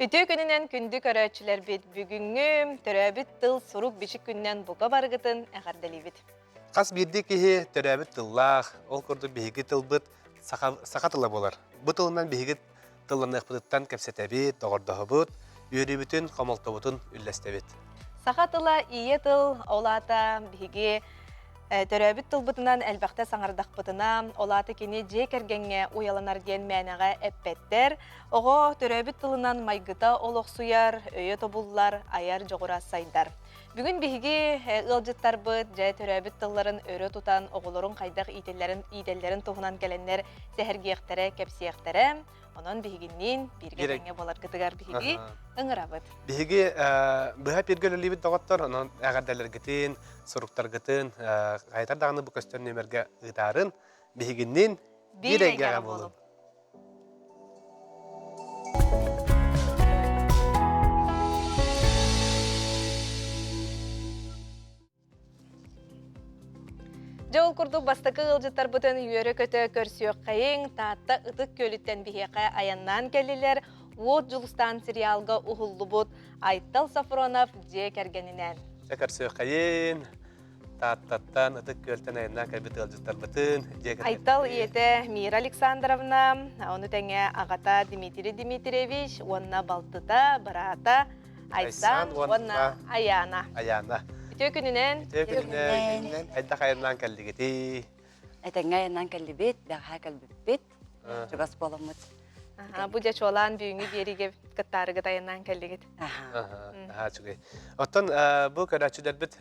Үтүө күнүнэн күндү көрөөччүлэрбит бүгүҥҥү төрөөбүт тыл сурук-бичик күнүнэн бука барыгытын эҕэрдэлиибит. Хас биирдии киһи төрөөбүт тыллаах, ол курдук биһиги тылбыт саха, саха тыла буолар. Бу тылынан биһиги тылланыахпытыттан кэпсэтэбит, доҕордоһобут, үөрүүбүтүн, хомолтобутун үллэстэбит. Саха тыла ийэ тыл, ол аата биһиги Төрөөбүт тылбытынан элбэхтэ саҥардахпытына, ол аата кини дьиэ кэргэҥҥэ уйаланар диэн мээнэҕэ эппэттэр. Оҕо төрөөбүт тылынан майгыта олохсуйар, өйө тобуллар, айар дьоҕура сайдар. Бүгүн биһиги ыалдьыттарбыт дьэ төрөөбүт тылларын өрө тутан оҕолорун хайдах иитэллэрин, иитэллэрин туһунан кэлэннэр сэһэргиэхтэрэ, кэпсиэхтэрэ. Онон биһигинниин бииргэ тэҥҥэ буоларгытыгар биһиги ыҥырабыт. Биһиги быһа пиргэ үлэлиибит доҕоттор, онон эҕэрдэлэргитин, суруктаргытын хайатар даҕаны бу көстөр нүөмэргэ ыытаарын биһигинниин биир эйгэҕэ буолун. Дьэ ол курдук бастакы ыалдьыттарбытын үөрэ-көтө көрсүөххэйиҥ Таатта Ытык Күөлүттэн биһиэхэ айаннаан кэллилэр Уот Дьулустаан сериалга уһуллубут Айтал Сафронов дьиэ кэргэнинээн. Дьэ көрсүөххэйин Тааттаттан Ытык Күөлтэн айаннаан кэлбит ыалдьыттарбытын дьиэ кэргэн. Айтал ийэтэ Мира Александровна, ону тэҥэ аҕата Дмитрий Дмитриевич уонна балтыта, быраата Айсан уонна Аяна. Аяна. Үтүө күнүнэн. Үтүө күнүнэн. Хайдах айаннаан кэллигитий? Этэҥҥэ айаннаан кэллибит, бэҕэһээ кэлбиппит. Чугас буоламмыт. Бу дьэ чуолаан бүгүҥҥү биэриигэ кыттаарыгыт айаннаан кэллигит. Аха, үчүгэй. Оттон бу көрөөччүлэрбит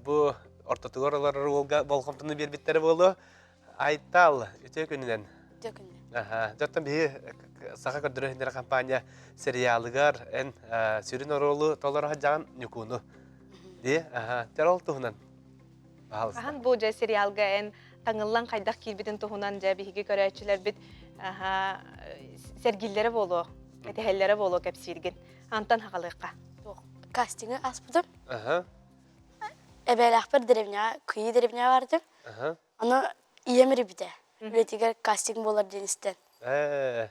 бу ортотугар олорор уолга болҕомтону биэрбиттэрэ буолуо. Айтал, үтүө күнүнэн. Үтүө күнүнэн. Аха, дьоттон биһи Саха көрдөрөр иһиннэрэ компания сериалыгар эн сүрүн оруолу толоро сылдьаҕын Ньукууну. Дии, аха, тэр ол туһунан. Пожалуйста. Хаһан бу дьэ сериалга эн таҥыллан хайдах киирбитин туһунан дьэ биһиги көрөөччүлэрбит аха сэргииллэрэ буолуо, кэтэһэллэрэ буолуо кэпсииргин. Антан хаҕалыахха. Туох кастингы ааспытым. Аха. Эбээлээхпэр деревняҕа, Кыйы деревняҕа бардым. Аха. Аны ийэм эрийбитэ. Үлэтигэр кастинг буолар диэн истэн. Ээ.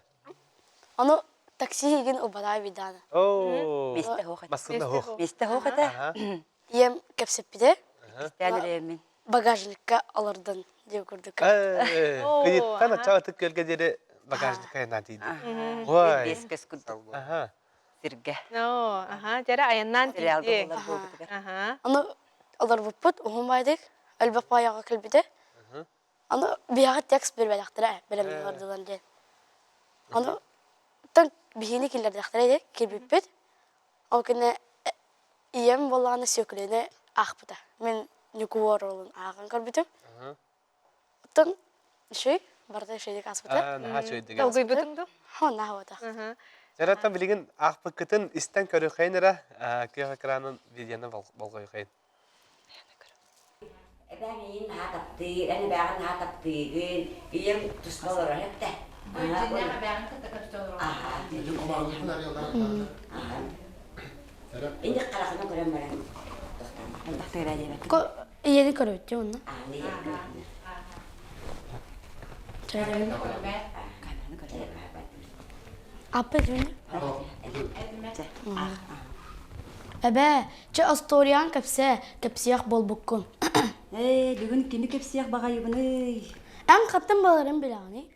Аны такси игин убатай видана. Оо. Миэстэ суох этэ. Массыына суох. Миэстэ суох этэ. Ийэм кэпсэппитэ. Иккистээн эрэйэммин. Багажникка олордун диэн курдук. Ээ. Кыйыттан ачча ытык күөлгэ диэри багажникка айаннаан тиийдим. Ой. Биэс көс курдук. Аха. Сиргэ. Оо, аха, дьэрэ айаннаан Сериалга тиийдиҥ. буолар буолбутугар. Аха. Аны олорбуппут уһун баайдык элбэх баайаҕа кэлбитэ. Аны биһиэхэ текст биэрбэтэхтэрэ бэлэмнии бардылар диэн. Аны тан биһиини киллэрдэхтэрэ дии киирбиппит. Ол кэннэ ийэм буоллаҕына сүөкүлэни аахпыта. Мин Ньукуу оруолун ааҕан көрбүтүм. Оттон үчүгэй, барыта үчүгэйдик ааспыта. Наһаа үчүгэйдик Долгуйбутуҥ дуу? Наһаа буотах. Дьэ, билигин аахпыккытын истэн көрүөххэйин эрэ, күөх экранын видеоны болҕойуохайын. Эбээм эйигин наһаа таптыыр, эн эбээҕин наһаа таптыыгын, ийэм туспа олорор эттэ. Дьиҥнээх эбээҕин кытта көрсө олорор. Инник харахынан көрөн баран Ийэни көрөбүт дии онно. Аппа извини. Эбээ, чэ остуоруйаҥ кэпсээ, кэпсиэх буолбуккун. Ээ, бүгүн кими кэпсиэх баҕайыбыный? Эн хаттан баларын билэҕиний?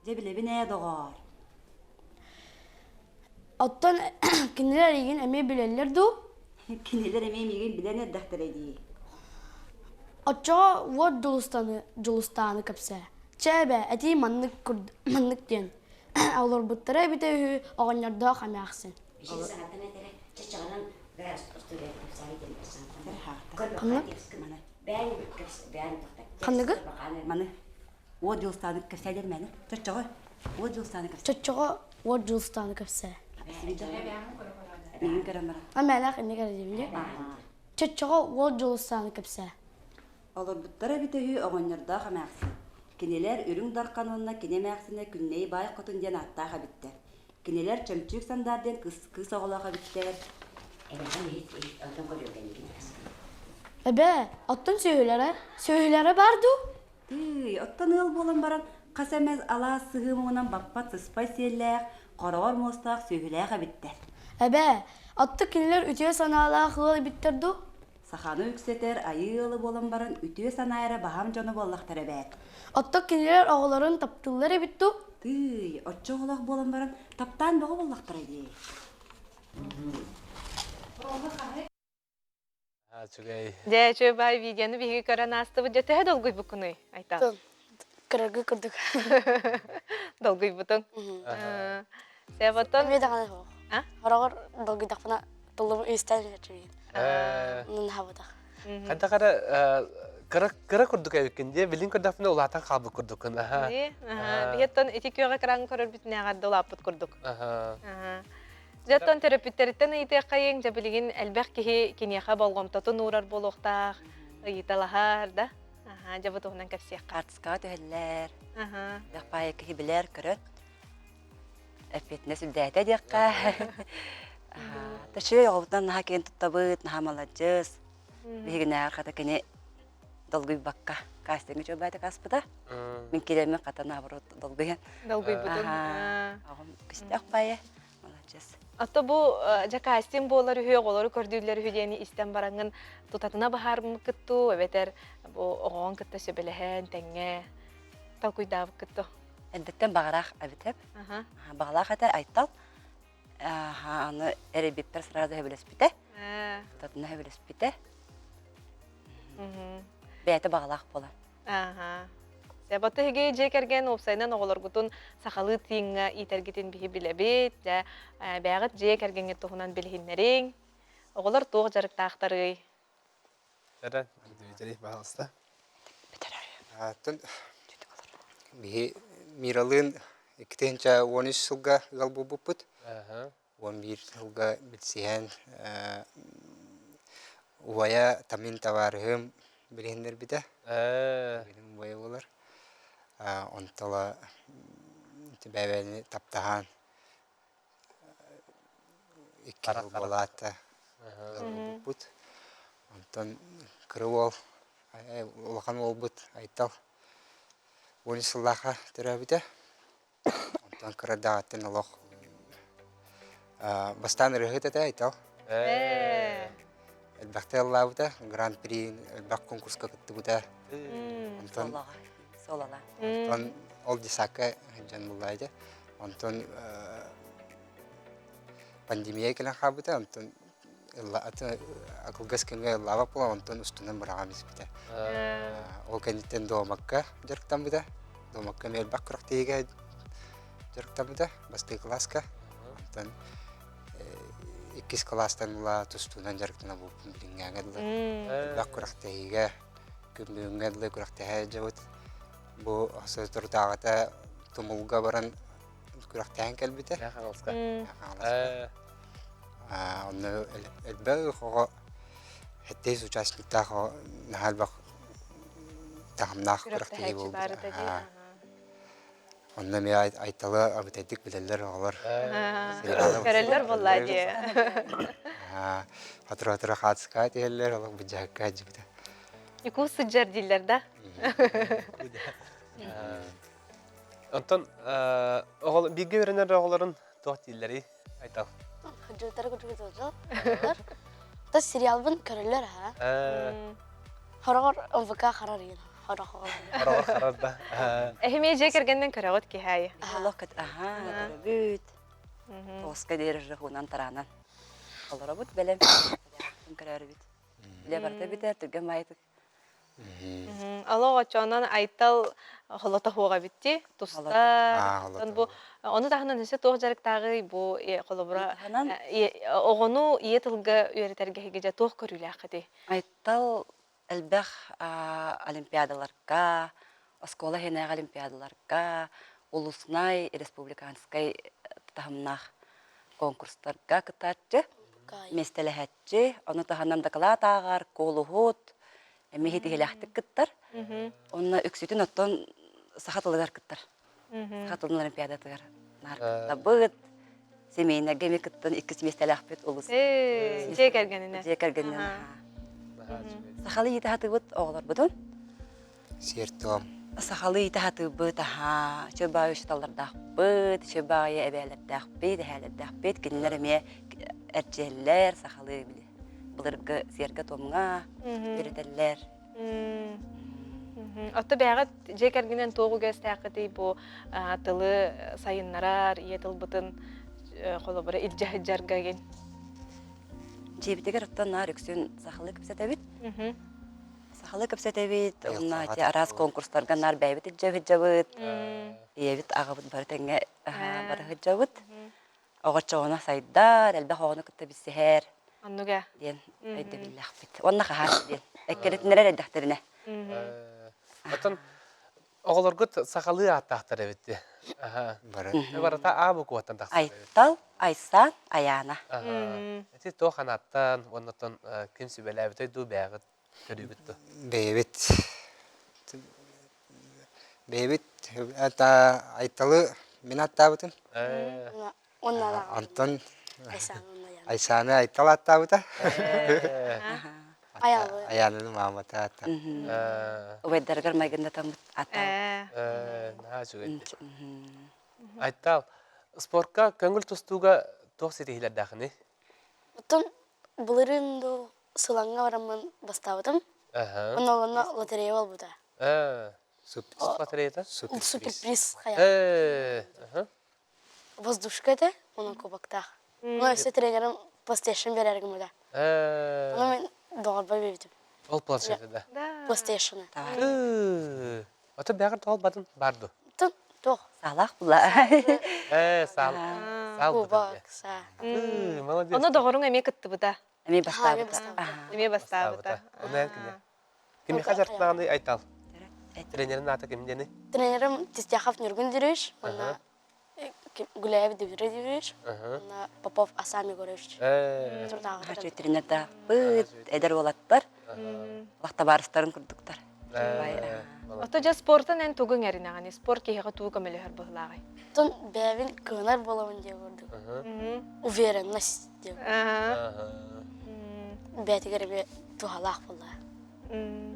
Дьэ билэбин ээ, доҕоор. Оттон кинилэр эйигин эмиэ билэллэр дуу? Кинилэр эмиэ миигин билэн эрдэхтэрэ дии. Оччоҕо уот Дьулустаны Дьулустааны кэпсээ. Чэ эбээ, этии маннык маннык диэн. Олорбуттара эбитэ үһү оҕонньордоох эмээхсин. Ханнык? Ханныгы? Маны Уот Дьулустааны кэпсээ мээнэ. Чоччоҕо Уот Дьулустааны кэпсээ. Чоччоҕо Уот Дьулустааны кэпсээ. Миигин көрөн баран. А мээнэх инник эрэ диибин дии. Чоччоҕо Уот Дьулустааны кэпсээ. Олорбуттара эбитэ үһү оҕонньордоох эмээхсин. Кинилэр Үрүҥ Дархан уонна кини эмээхсинэ Күннэй Баай Хотун диэн ааттаах эбиттэр. Кинилэр Чөмчүүк Сандаар диэн кыыс, кыыс оҕолоох эбиттэр. Эбээ, оттон сүөһүлэрэ? Сүөһүлэрэ баар дуу? Тыый, оттон ыал буолан баран хас эмэ алаас сыһыы муҥунан баппат сыспай сиэллээх, хороҕор муостаах сүөһүлээх эбиттэр. Эбээ, атты кинилэр үтүө санаалаах ыал эбиттэр дуу? Саханы үксэтэр айыы ыалы буолан баран үтүө санаа эрэ баһаам дьоно буоллахтара эбээт. Оттон кинилэр оҕолорун таптыыллар эбит дуу? Тыый, оччо оҕолоох буолан баран таптаан бөҕө буоллахтара дии. Үчүгэй. Дьэ, үчүгэй баай видеону биһиги көрөн аастыбыт. Дьэ, төһө долгуйбуккунуй, Айтал? Көрөргө курдук. Долгуйбутуҥ. Себоттон Эмиэ даҕаны суох. А? Хороҕор долгуйдахпына тыллым истэн үчүгэй. Наһаабатах. Хайдах эрэ кыра кыра курдук эбиккин дии, билин көрдөхпүнэ улаатан хаалбыт курдуккун. Аха. Биһиэттэн ити күөҕэ экраҥҥа көрөрбүтүнээҕэр да улааппыт курдук. Аха. Дьэ, оттон төрөппүттэриттэн ыйытыаххайыҥ, дьэ билигин элбэх киһи киниэхэ болҕомтотун уурар буолуохтаах, ыйыталаһар да. Аха, дьэ бу туһунан кэпсиэххэ. Хаартыскаҕа түһэллэр. Аха. Элбэх баайы киһи билэр, көрөр. Эппиэтинэс үрдээтэ диэххэ. Төчүөй оҕобутунан наһаа киэн туттабыт, наһаа маладьыс. Биһигинээҕэр хата кини долгуйбакка кастиҥҥа чуолбаатык ааспыта. Мин киирэммин хата наоборот долгуйан. Долгуйбутун. Оҕом күстээх баайы. Маладьыс. Ото бу дьэ кастинг буолар үһү, оҕолору көрдүүллэр үһү диэни истэн бараҥҥын тутатына быһаарбыккыт дуу, эбэтэр бу оҕоҕун кытта сөбүлэһэн тэҥҥэ толкуйдаабыккыт дуу? Эрдэттэн баҕараах эбитэп. Баҕалаах этэ Айтал. Аны эрийбиппэр сразу сөбүлэспитэ. Тутатына сөбүлэспитэ. Бэйэтэ баҕалаах буолан. Аха. Себаты эһиги дьиэ кэргэн уопсайынан оҕолоргутун сахалыы тыыҥҥа иитэргитин биһи билэбит. Дьэ, бэйэҕит дьиэ кэргэҥҥит туһунан билиһиннэриҥ. Оҕолор туох дьарыктаахтарый? Эрэ, Дмитрий, пожалуйста. Аттан биһи Миралыын 2013 сылга ыал буолбуппут. 11 сылга билсиһэн убайа Тамин табаарыһым билиһиннэрбитэ. Билин убайа буолар. Онтола бэйэни таптаһан икки сыл буолаата ыал буолбуппут. Онтон кыра уол улахан уолбут Айтал 10 сыллаахха төрөөбүтэ. Онтон кыра даҕаттан олох бастаан ырыаһыт этэ Айтал. Элбэхтэ ыллаабыта, гран-при элбэх конкурска кыттыбыта. Онтон Солала. Онтон ол десакка сылдьан буллаайда. Онтон пандемия кэлэн хаалбыта, онтон кылгас кэмҥэ ыллаабат буолан, онтон устунан быраҕан испитэ. Ол кэнниттэн дуомакка дьарыктаммыта. Дуомакка эмиэ элбэх күрэхтэһиигэ дьарыктаммыта, бастакы кылааска. Онтон иккис кылаастан ыла тустуунан дьарыктана буолбуппун билиҥҥээҥҥэ дылы. Элбэх күрэхтэһиигэ күн бүгүҥҥэ дылы күрэхтэһэ сылдьабыт. Бу соторутааҕыта Тумулга баран күрэхтэһэн кэлбитэ. Хаҥаласка. Хаҥаласка. Онно элбэх оҕо сэттис участниктаах оҕо наһаа элбэх таһымнаах күрэхтэһии буолбута. Онно эмиэ Айталы абытайдык билэллэр оҕолор. Көрөллөр буоллаа дии. Хатыра-хатыра хаатыскаа түһэллэр, олох быдьаһыкка сылдьыбыта. Икус сыдьар дииллэр да? Онтон оҕол бииргэ үөрэнэр оҕолорун туох дииллэрий Айтал? Дьуутары курдук Тас сериалбын көрөллөр аха. Хороҕор МВК харар диэн. Хороҕор. Хороҕор харар да. Эһимиэ дьиэ кэргэннэн көрөҕүт киһи Олох кыт аха көрөбүт. Тоҕуска диэри хуунан тараанан. Олоробут бэлэм. Көрөрүбүт. Үлэ барыта бүтэр, түргэн маайытык. Олох оччоонон Айтал холото хуоҕа битти тустар. Бу ону таһынан өссө туох дьарыктааҕый бу холобура оҕону ийэ тылга үөрэтэргэ эһиги дьэ туох көрүүлээххитий? Айтал элбэх олимпиадаларга, оскуола иһинээҕи олимпиадаларга, улуснай, республиканскай таһымнаах конкурстарга кыттааччы, миэстэлэһээччи, ону таһынан дакылаат ааҕар, куолуһут, эмиэ ситиһиилээхтик кыттар. Онно үксүтүн оттон саха тылыгар кыттар. Саха тылын олимпиадатыгар наар кыттабыт. Семейнэргэ эмиэ кыттан иккис миэстэлээхпит улус. Дьиэ кэргэнинэн. Дьиэ кэргэнинэн. Сахалыы иитэ сатыыбыт оҕолорбутун. Сиэр-туом. Сахалыы иитэ сатыыбыт, аһаа, үчүгэй баҕайы учууталлардаахпыт, үчүгэй баҕайы эбээлэрдээхпит, эһээлэрдээхпит. Кинилэр эмиэ эрчийэллэр, сахалыы били былыргы сиэргэ-туомҥа үөрэтэллэр. Отто бэйэҕит дьиэ кэргэнинэн туох үгэстээххитий бу тылы сайыннарар, ийэ тылбытын холобура илдьэ сылдьарга игин? Дьиэбитигэр оттон наар үксүн сахалыы кэпсэтэбит. Сахалыы кэпсэтэбит, уонна ити араас конкурстарга наар бэйэбит илдьэ сылдьабыт. Ийэбит, аҕабыт бары тэҥҥэ бары сылдьабыт. Оҕочоҕуна сайдар, элбэх оҕону кытта билсиһэр Оннуга. диэн өйдөбүллээхпит. Уонна хаһаас диэн. Эккирэтиннэрэр эрдэхтэринэ. Оттон Оҕолоргут сахалыы ааттаахтар эбит дии. Аха. Бары. Барыта А букваттан тахсар эбит. Айтал, Айсан, Айаана. Аха. Ити туох анааттан уонна оттон ким сүбэлээбитэй дуу бэйэҕит көрүүгүт дуу? Бэйэбит бэйэбит это Айталы мин аттаабытым. Онна Антон Айсааны Айтал аттаабыта. Айаананы маамата аата. Убайдарыгар майгындатаммыт аттаабыт. Наһаа үчүгэй. Айтал, спортка көҥүл тустууга туох ситиһиилэрдээхиний? Оттон былырыын дуу Сылаҥҥа бараммын бастаабытым. Онно онно лотерея буолбута. Лотереята? Суперприз хайа. Воздушка этэ, онон кубоктаах. Ону өссө тренерим PlayStation берер гыммыта. Ону мен доҕорбор биэрбитим. Ол планшеты да? PlayStation-ы. Ото бэҕэр тоҕол батын бар ду? Тын туох. Саалаах була. Э, саал. Саал Кубок, саа. Молодец. Ону доҕоруҥ эмиэ кыттыбыта. Эмиэ бастаабыта. Эмиэ бастаабыта. Ону эн кини. Кимиэхэ дьарыктааный Айтал? Тренерин аата ким диэний? Тренерим Тистяхов Нюргун Дмитриевич уонна Гуляев Дмитрий Дмитриевич уонна Попов Асан Егорович. Хочу тренердаахпыт, эдэр уолаттар, вахтабаарыстарын курдуктар. Ото дьэ спортан эн тугуҥ эринэҕиний? Спорт киһиэхэ тугу көмөлөһөр быһыылааҕый? Оттон бэйэбин кыанар буолабын диye курдук. Уверенность диye. Бэйэтигэр эмиэ туһалаах буолла.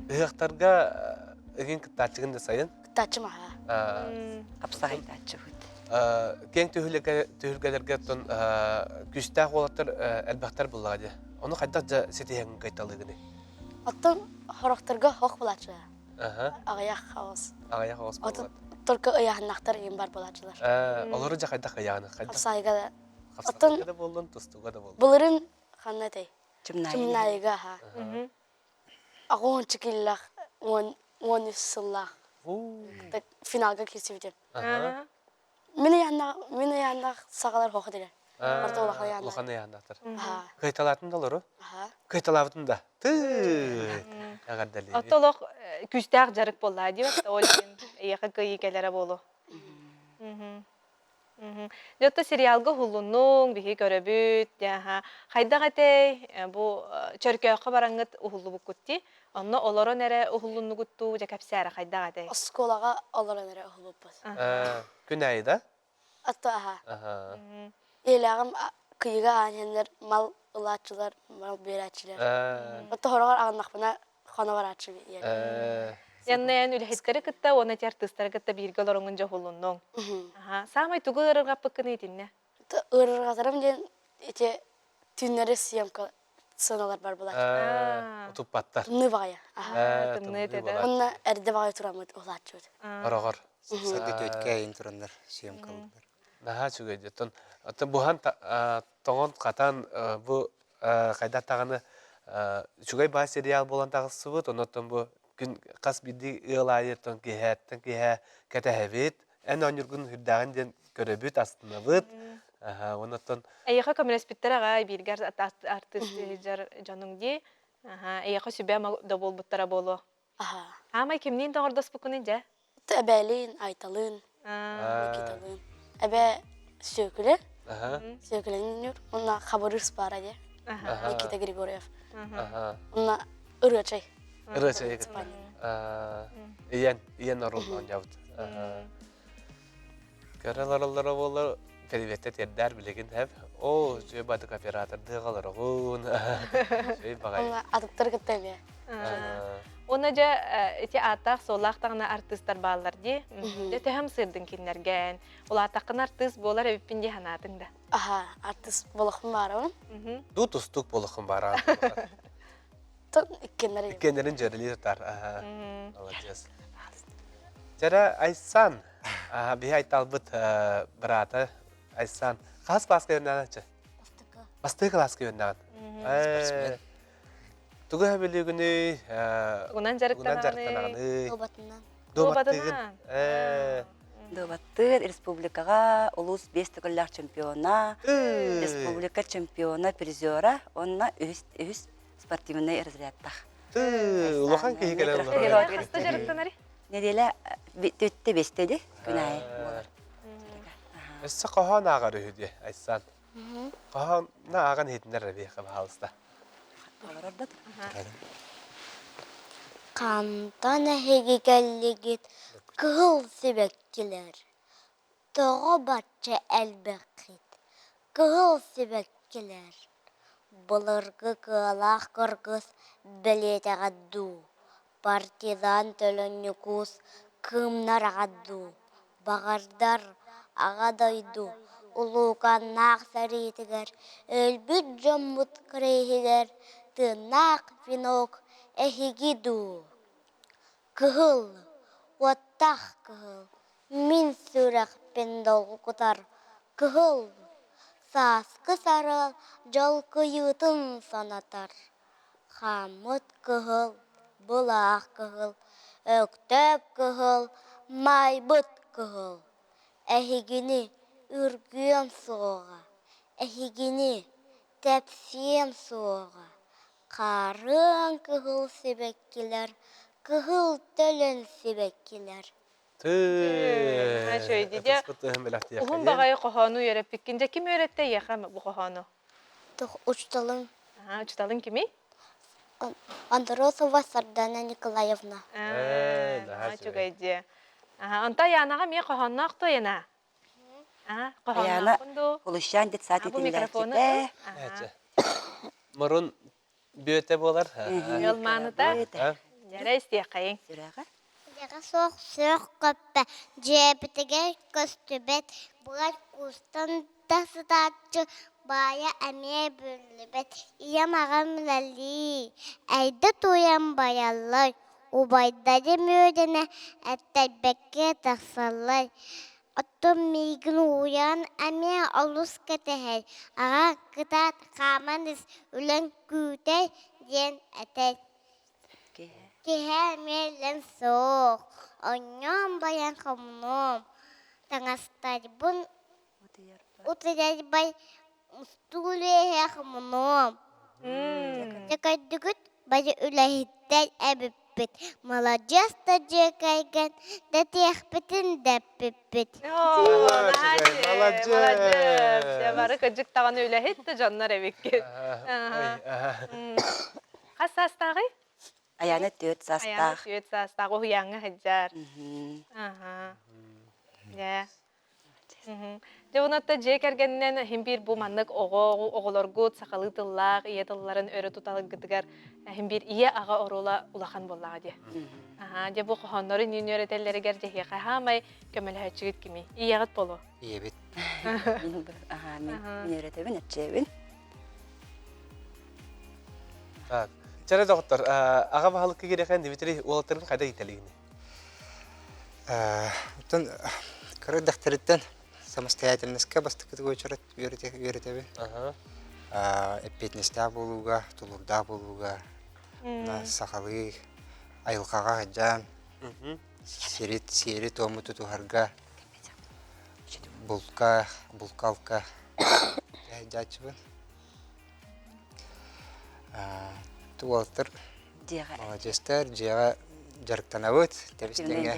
Ыһыахтарга ыгын кыттааччыгын да сайын? Кыттааччым аһа. Хапсаҕайдааччыбыт. Киэҥ түһүлгэлэргэ оттон күүстээх уолаттар элбэхтэр буллаҕа дии. Ону хайдах дьэ ситиһэҥ кыайталыыгыный? Оттон хорохторго хох булааччылар. Аҕыйах хаос. Аҕыйах хаос буоллар. Только ыйааһыннахтар иин бар булааччылар. Олору дьэ хайдах ыйааһыны? Хапсаайга да. Хапсаайга да буоллун, тустууга да буоллун. Былырын ханна этэй? Чымнаайыга аха. Аҕуонча киллах 13 сыллаах финалга киирсибитим. Мин ыйааннаах мин ыйааннаах саҕалар хоох этилэр. Барыта улахан ыйааннаах. Улахан ыйааннаахтар. Кыайталаатын да олору? Кыайталаабытын да. Тыы! Эҕэрдэлиибит. Отто олох күүстээх дьарык буоллаа дии ол иһин эйиэхэ кыайыы кэлэрэ буолуо. Дьэ, оттон сериалга уһуллуннуҥ, биһиги көрөбүт, дьэ, аһа. Хайдах этэй, бу Чөркөөххө бараҥҥыт уһуллубуккут дии. Онно олорон эрэ уһуллуннугут дуу, дьэ, кэпсээ эрэ, хайдах этэй? Оскуолаҕа олорон эрэ уһуллубуппут. Күн аайы да? Атта аһа. Ийэлээҕим кыйыга аан иһэннэр мал ылааччылар, мал биэрээччилэр. Отто хороҕор аҕыннахпына хоно барааччы ийэлээх. Янна эн үлэһиттэри кытта уонна ити артыыстары кытта бииргэ олороҥҥун дьоһулуннуҥ. Саамай тугу ыарырҕаппыккыный итиннэ? Ыарырҕатарым диэн ити түүннэри съемка сыаналар бар булааччы. Утуппаттар. Тымныы баҕайы. Тымныы этэ да. Уонна эрдэ баҕайы тураммыт уһулааччыбыт. Ороҕор. Саргы түөткэ тураннар съемка ыллылар. Наһаа үчүгэй дии. Оттон буһан тоҥон хатан бу хайдах даҕаны үчүгэй баа сериал буолан таҕыстыбыт. Онон бу күн хас биирдии ыал аайы оттон киэһээттэн киэһээ кэтэһэбит. Эн оонньуургун үрдээҕин диэн көрөбүт, астынабыт. Уонна оттон Эйиэхэ көмөлөспүттэр аҕай бииргэ артыыс сылдьар дьонуҥ дии. Эйиэхэ сүбэ да буолбуттара буолуо. Аамай кимниин доҕордоспуккунуй дьэ? Эбээлиин, Айталыын, Никиталыын. Эбээ Сүөкүлэ, Сүөкүлэни уонна Хабырыыс баара дии. Никита Григорьев. Уонна Ырыачай. Ырыачай кытта. Ийэн, ийэн оруоллаан дьабыт. Көрөлөрөллөрө буоллар кэлибиэттэ тиэрдээр билигин хэп. Оо, үчүгэй баатык оператордыы оҕолороҕун. Үчүгэй баҕайы. Уонна атыттар кытта эмиэ. Уонна Онно дьэ ити ааттаах-суоллаах даҕаны артыыстар бааллар дии. Дьэ төһөм сырдын кинилэргэ Улаатаххына артыыс буолар эбиппин дии санаатыҥ да? Аха, артыыс болохпун баарабын. Дуу тустуук болоххун баарабын. Тон иккиэннэрин. Иккиэннэрин дьөрөлүү тутар. Аха. Молодец. Чэрэ Айсан. Аха, биһи айталбыт быраата Айсан. Хас класска үөрэнэҕин? Бастакы. Бастакы класска үөрэнэҕин. Тугу сөбүлүүгүнүй? Тугунан дьарыктанаҕыный? Дуобатынан. Дуобатынан. Дуобаттыыр республикаҕа улуус биэс төгүллээх чемпиона, республика чемпиона, призера уонна үһүс, үһүс спортивнай разрядтаах. Улахан киһи кэлэн олорор. Хаста дьарыктанарый? Нэдиэлэ түттэ бэстэ ди күн аайы буолар. Өссө хоһоон ааҕар үһү дии, Айсан. Хаһан ааҕан иһитиннэр эбиэхэ баһаалыста. Олорор да Хантан эһиги кэллигит, кыһыл сибэккилэр? Тоҕо бачча элбэххит, кыһыл сибэккилэр? Былыргы кыалаах кыргыс бэлиэтэҕит дуу, партизан Төлөн Ньукуус кыымнараҕыт дуу? Баҕардар, Аҕа дойду улууканнаах сэриитигэр өлбүт дьоммут кириэһигэр тыыннаах венок эһиги дуу? Кыһыл, уоттаах кыһыл, мин сүрэхпин долгутар кыһыл, сааскы сарыал дьалкыйыытын санатар Хааммыт кыһыл, былаах кыһыл, Өктөөп кыһыл, маайбыт кыһыл. Эһигини үргүөм суоҕа, эһигини тэпсиэм суоҕа. Хаарыан кыһыл сибэккилэр, кыһыл төлөн сибэккилэр. Уһун баҕайы хоһоону үөрэппиккин. Дьэ ким үөрэттэ эйиэхэ бу хоһоону? Учууталым. Учууталыҥ кимий? Андросова Сардана Николаевна. Наһаа үчүгэй дии. Онто Аянаҕа эмиэ хоһоонноох дуо, Яна? Аяна Хулущан детсад итиллээччитэ. Мурун бүөтэ буолар. Ыал мааныта. Дьэрэ истиэххэйиҥ. Сүрэҕэ. Сүрэҕэ суох сүрэх көппө, дьиэбитигэр көстүбэт, былар куустан да сытааччы баайа эмиэ биллибэт. Ийэм аҕам үлэлии, эйдэ тууйан байаллар, убайдарым үөрэнэ эттэрбэккэ тахсаллар. Оттон миигин уһуйаан эмиэ олус кэтэһэр, аҕа кытаат хааман ис, үлэҥ күүтэр диэн этэр. Киһи эмиэ үлэм суох, оонньоон байан хомунуом, таҥастарбын утуйарбар устуу үөһэ хомунуом. Дьэ көрдүгүт, бары үлэһиттэр эбиппит, маладьыас да дьиэ кэргэн дэтиэхпитин дэппиппит. Молодец! Бары кырдьык даҕаны үлэһит да дьоннор эбиккит. Хас саастааҕый? Аяна түөрт Аяна саастаах. түөрт саастаах уһуйааҥҥа сылдьар. Аха. Дьэ. Дьэ онон дьиэ кэргэнинэн иһин биир бу маннык оҕо оҕолоргут сахалыы тыллаах ийэ тылларын өрө туталгытыгар иһин биир ийэ аҕа оруола улахан буоллаҕа дии. Аха, дьэ бу хоһооннору иҥин үөрэтэллэригэр дьэһиэхэ хаамай көмөлөһөөччүгүт кимий? Ийэҕит болу. Ийэбит. Мин аха мин мин үөрэтэбин, эрчийэбин. Так. Чэрэ доҕоттор, аҕа баһылыкка киирэхэн Дмитрий уолаттарын хайда иитэлигини? Оттон кыра эрдэхтэриттэн самостоятельноска бастакы уочарат үөрэтэбин. Эппиэтинэстээх буолууга, тулуурдаах буолууга, сахалыы айылҕаҕа сылдьан, сири, сиэри-туому тутуһарга, булка, булка-алка дьааччыбын. Уолаттар Дьиэҕэ. Маладьыастар, дьиэҕэ дьарыктанабыт, тэбис-тэҥҥэ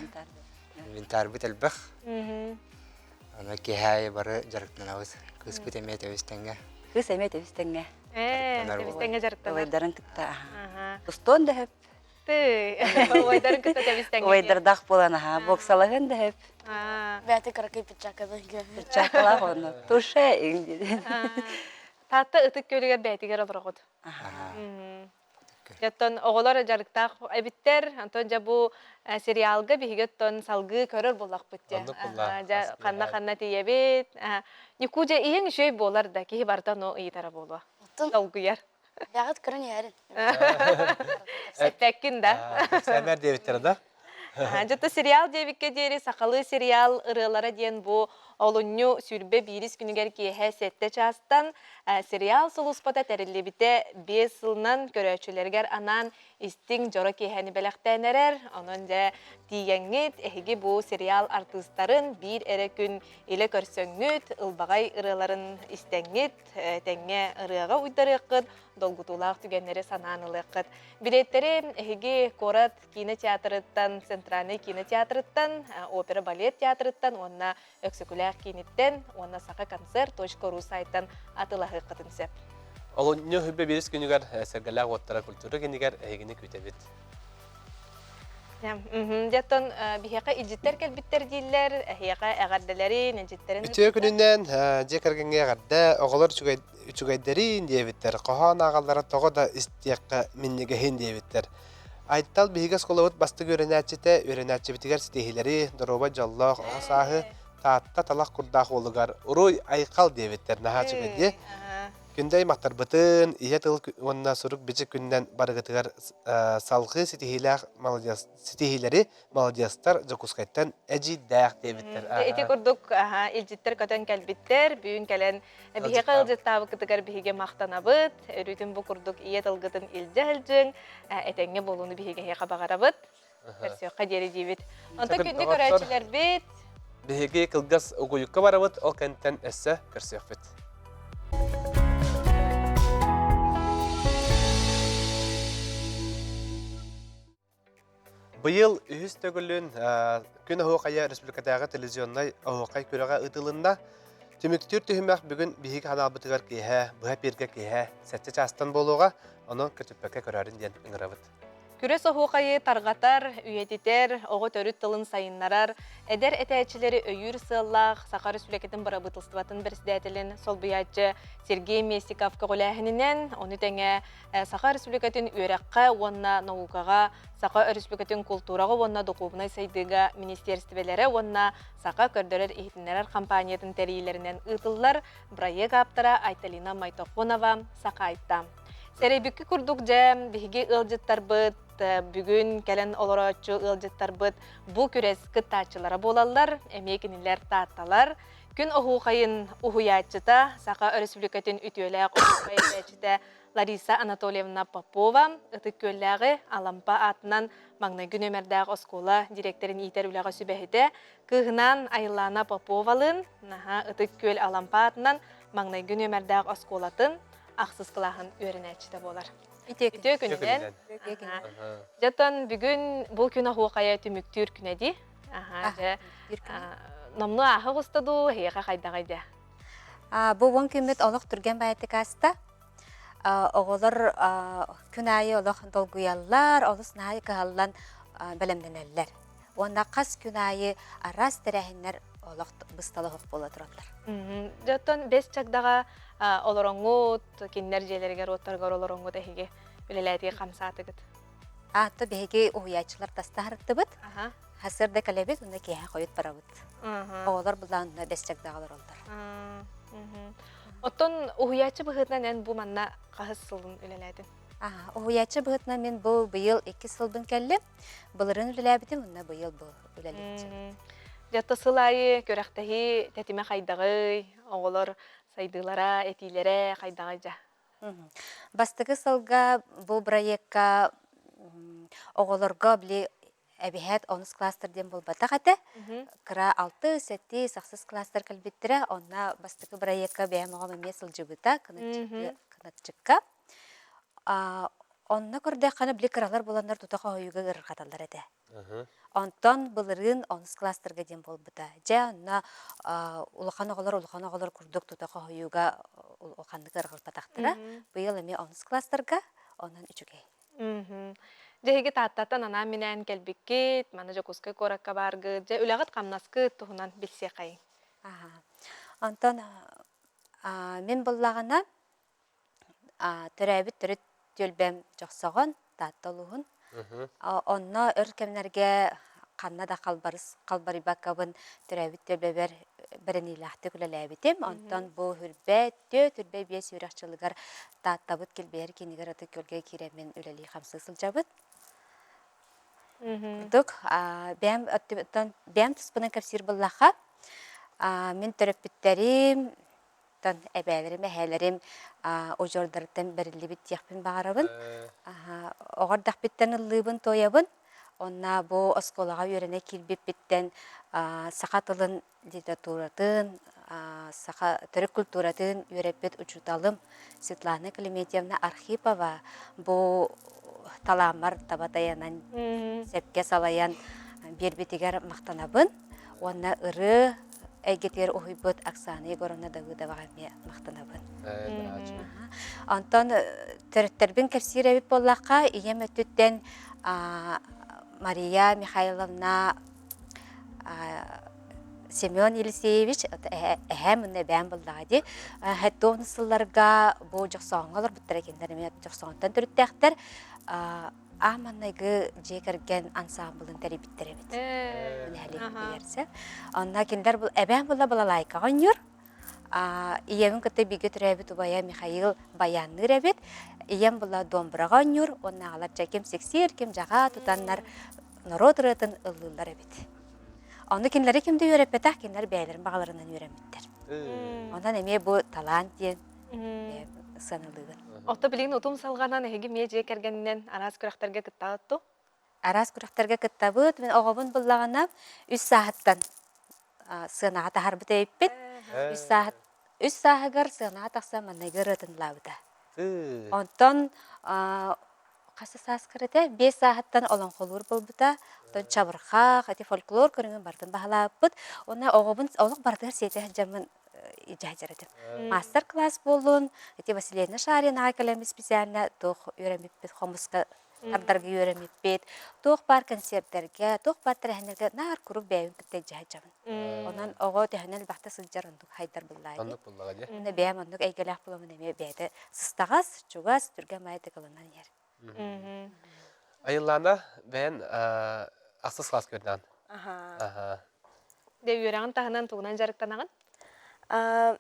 инвентарьбыт элбэх. Аны киэһэ аайы бары дьарыктанабыт. Кыыспыт эмиэ тэбис-тэҥҥэ. Кыыс эмиэ тэбис-тэҥҥэ. Тэбис-тэҥҥэ дьарыктанар. Убайдарын кытта тустуон да сөп. Убайдарын кытта тэбис-тэҥҥэ. Убайдардаах буолан аһаа, боксалаһыан да сөп. Бэйэтэ кыракый перчаткалаах. Перчаткалаах онно. Туше иҥ диэн. Таатта Ытык Күөлүгэр бэйэтигэр олороҕут. Оттон оҕолор дьарыктаах эбиттэр. Онтон дьэ бу сериалга биһиги оттон салгыы көрөр буоллахпыт дьэ. Оннук буолла. Дьэ ханна-ханна тиийэбит. Ньукуу дьэ иһиҥ үчүгэй буолар да киһи барыта ону ыйытара буолуо. Оттон Долгуйар. бэҕэт көрөн иһэрин. Эппэккин да. Сэмэр диэбиттэрэ да? Дьэ сериал диэбиккэ диэри сахалыы сериал ырыалара диэн бу олунньу 21 күнүгэр киэһэ 7 чаастан сериал сулууспата тэриллибитэ 5 сылынан көрөөччүлэригэр анаан истиҥ дьоро киэһэни бэлэхтээн эрэр. Онон дьэ тиийэҥҥит эһиги бу сериал артыыстарын биир эрэ күн илэ көрсөҥҥүт, ылбаҕай ырыаларын истэҥҥит, тэҥҥэ ырыаҕа уйдарыаххыт, долгутуулаах түгэннэри санаан ылыаххыт. Билиэттэри эһиги куорат киинэ театрыттан, Центральнай киинэ театрыттан, опера-балет театрыттан уонна Өксөкүлээх кииниттэн уонна сахаконцерт.ру сайтан атыылаһыаххытын сөп. Олунньу хүбэ биирис күнүгэр Сэргэлээх уоттара культура кинигэр эһигини күүтэбит. Дьэ, биһиэхэ илдьиттэр кэлбиттэр дииллэр, эһиэхэ эҕэрдэлэрин, илдьиттэрин Үтүө күнүнэн дьиэ кэргэҥҥэ эҕэрдэ, оҕолор үчүгэйдэриин диэбиттэр, хоһоон ааҕаллара тоҕо да истиэххэ минньигэһин диэбиттэр. Айтал биһиги оскуолабыт бастыҥ үөрэнээччитэ, үөрэнээччибитигэр ситиһиилэри, доруобай дьоллоох оҕо сааһы, Таатта талах курдаах уолугар уруй айхал диэбиттэр наһаа үчүгэй дии. Күндү аймахтарбытын, ийэ тыл уонна сурук-бичик күнүнэн барыгытыгар салҕыы ситиһиилээх маладьыас ситиһиилэри маладьыастар Дьокуускайтан эдьиийдээх диэбиттэр. Ити курдук илдьиттэр көтөн кэлбиттэр. Бүгүн кэлэн биһиэхэ ыалдьыттаабыккытыгар биһиги махтанабыт. Өрүүтүн бу курдук ийэ тылгытын илдьэ сылдьыҥ. Этэҥҥэ буолууну биһиги эһиэхэ баҕарабыт. Көрсүөххэ диэри диибит. Онтон күндү көрөөччүлэрбит Биһиги кылгас угуйукка барабыт, ол кэнтэн өссө көрсүөхпүт. Быйыл үһүс төгүлүн Күн оһуохайа республикатааҕы телевизионнай оһуохай күрэҕэ ыытылынна. Түмүктүүр түһүмэх бүгүн биһиги ханаалбытыгар киэһэ, быһа эпииргэ киэһэ сэттэ чаастан буолуоҕа. Онон көтүппэккэ көрөөрүн диэн ыҥырабыт. Күрэс оһуохайы тарҕатар, үйэтитэр, оҕо төрүт тылын сайыннарар, эдэр этээччилэри өйүүр сыаллаах Саха Республикатын Бырабыыталыстыбатын бэрэссэдээтэлин солбуйааччы Сергей Местников көҕүлээһининэн, ону тэҥэ Саха Өрөспүүбүлүкэтин үөрэххэ уонна наукаҕа, Саха Өрөспүүбүлүкэтин култуураҕа уонна духуобунай сайдыыга министиэристибэлэрэ уонна Саха көрдөрөр-иһитиннэрэр компаниятын тэрийиилэринэн ыытыллар бырайыак ааптара Айталина Майтохонова Сахаайта. Сэрэйбиккэ курдук дьэ биһиги ыалдьыттарбыт бүгүн кэлэн олорооччу ыалдьыттарбыт бу күрэс кыттааччылара буолаллар, эмиэ кинилэр таатталар. Күн оһуохайын уһуйааччыта, Саха Өрөспүүбүлүкэтин үтүөлээх оһуохай этээччитэ Лариса Анатольевна Попова Ытык Күөллээҕи Алампа аатынан маҥнайгы нүөмэрдээх оскуола дириэктэрин иитэр үлэҕэ сүбэһитэ, кыыһынаан Айыллаана Поповалыын наһаа Ытык Күөл Алампа аатынан маҥнайгы нүөмэрдээх оскуолатын ахсыс кылааһын үөрэнээччитэ буолар. Үтүө күнүнэн. Дьэ бүгүн бу күн оһуохайа түмүктүүр күнэ дии. Аха, дьэ, номнуо ааһа оҕуста дуу, эһиэхэ хайдаҕый дэ? Бу уон күммүт олох түргэн баайытык ааста. Оҕолор күн аайы олох долгуйаллар, олус наһаа кыһаллан бэлэмнэнэллэр. Уонна хас күн аайы араас тэрээһиннэр олох быстал оһох буола тураллар. Дьэ, оттон бэс чагдаҕа олороҥҥут, кинилэр дьиэлэригэр, уоттарыгар олороҥҥут эһиги үлэлээтии хамсаатыгыт? Аатта биһиги уһуйааччылар тастаһарыттыбыт. Хасырда кэлэбит, уонна киэһэ хойут барабыт. Оҕолор былаанна бэс чагдаҕа олороллор. Оттон уһуйааччы быһыытынан эн бу манна хаһыс сылын үлэлээтиҥ? Уһуйааччы быһыытынан мин бу быйыл иккис сылбын кэллим. Былырыын үлэлээбитим, уонна быйыл бу үлэлиэччибит. Дьэ, сыл аайы күрэхтэһии тэтимэ хайдаҕый? Оҕолор сайдыылара, этиилэрэ хайдаҕый дьэ? Бастакы сылга бу бырайыакка оҕолорго били эбиһээт онус класстар диэн буолбатах этэ. Кыра алты, сэттис, ахсыс класстар кэлбиттэрэ. Онно бастакы бырайыакка бэйэм оҕом эмиэ сылдьыбыта Кынатчыкка. Онно көрдөххүнэ били кыралар буоланнар тута хоһуйууга ыарырҕаталлар этэ. Онтон былырыын онус класстарга диэн буолбута. Дьэ, онно улахан оҕолор улахан оҕолор курдук тута хоһуйууга улаханнык ыарырҕаппатахтара. Быйыл эмиэ онус класстарга, онон үчүгэй. Дьэ, эһиги Тааттаттан анаан-минээн кэлбиккит, маны Дьокуускай куоракка бааргыт. Дьэ, үлэҕит-хамнаскыт туһунан билсиэхэйиҥ. Онтон мин буллаҕына төрөөбүт төрүт түөлбэм Дьохсоҕон. Таатта улууһун. Онно өр кэмнэргэ ханна да халбарыс халбарыйбаккабын төрөөбүт түөлбэбэр бэриниилээхтик үлэлээбитим. Онтон бу Хүрбэ, түөрт үрбэ биэс үөрэх дьылыгар Тааттабыт килбэйэр киинигэр Ытык Күөлгэ киирэммин үлэлии-хамсыы сылдьабыт. Курдук, бэйэм өттүбүттэн бэйэм туспунан кэпсиир буоллахха, мин төрөппүттэрим, тан эбээлэрим, эһээлэрим удьуордарыттан бэриллибит диэхпин баҕарабын. Оҕо эрдэхпиттэн ыллыыбын, туойабын. Онно бу оскуолаҕа үөрэнэ киирбиппиттэн саха тылын литературатын, саха төрүт культуратын үөрэппит учууталым Светлана Климентьевна Архипова бу талааммар таба тайанан, сөпкө салайан биэрбитигэр махтанабын. Уонна ырыа эйгэтигэр уһуйбут Оксана Егоровна Давыдоваҕа эмиэ махтанабын. Онтон төрүттэрбин кэпсиир эбит буоллахха, ийэм өттүттэн Мария Михайловна Семен Елисеевич эһээм уонна эбээм буоллаҕа дии. Хэттуон сылларга бу Дьохсооҥҥо олорбуттара кинилэр эмиэ Дьохсооҥтон төрүттээхтэр. Аан маҥнайгы дьиэ кэргэн ансаамбылын тэрийбиттэр эбит. Нэһилиэкпитигэр. Онно кинилэр эбээм буолла балалайкаҕа оонньуур. Ийэбин кытта бииргэ төрөөбүт убайа Михаил баянныыр эбит. Ийэм була домбураҕа оонньуур уонна аҕалар дьэ ким сиксиир, ким дьаҕаа тутаннар норуот ырыатын ыллыыллар эбит. Ону кинилэри ким да үөрэппэтэх, кинилэр бэйэлэрин баҕаларынан үөрэммиттэр. Онон эмиэ бу талаан диэн сыаналыыбын. Отто билигин утум салҕанан эһиги эмиэ дьиэ кэргэнинэн араас күрэхтэргэ кыттаҕыт дуу? Араас күрэхтэргэ кыттабыт. Мин оҕобун буллаҕына үс сааһыттан сыанаҕа таһаарбыт эбиппит. Үс сааһыт үс сааһыгар сыанаҕа тахсан манныгы ырыатын ылаабыта. Онтон хас да сааскар этэ? Биэс сааһыттан олоҥхолуур буолбута. Оттон чабырҕах, ити фольклор көрүҥүн барытын баһылаабыппыт. Уонна оҕобун олох барытыгар сиэтэ сылдьаммын илдьэ этим. Мастер-класс буоллун, ити Василина Шаринаҕа кэлэммит специально туох үөрэммиппит хомуска тардарга үөрэммиппит, туох баар концертэргэ, туох баар тэрээһиннэргэ наар куруук бэйэбин кытта илдьэ сылдьабын. Онон оҕо төһөнөн элбэхтэ сылдьар оннук хайдар буллаа дии. Оннук буллаҕа дии. Уонна бэйэм оннук эйгэлээх буоламмын эмиэ бэйэтэ сыстаҕас, чугас, түргэн маайдык ылынан иһэр. Айыллаана бэйэн ахсыс класс көрдөөн. Аха. Дэ үөрэҕин таһынан тугунан дьарыктанаҕын?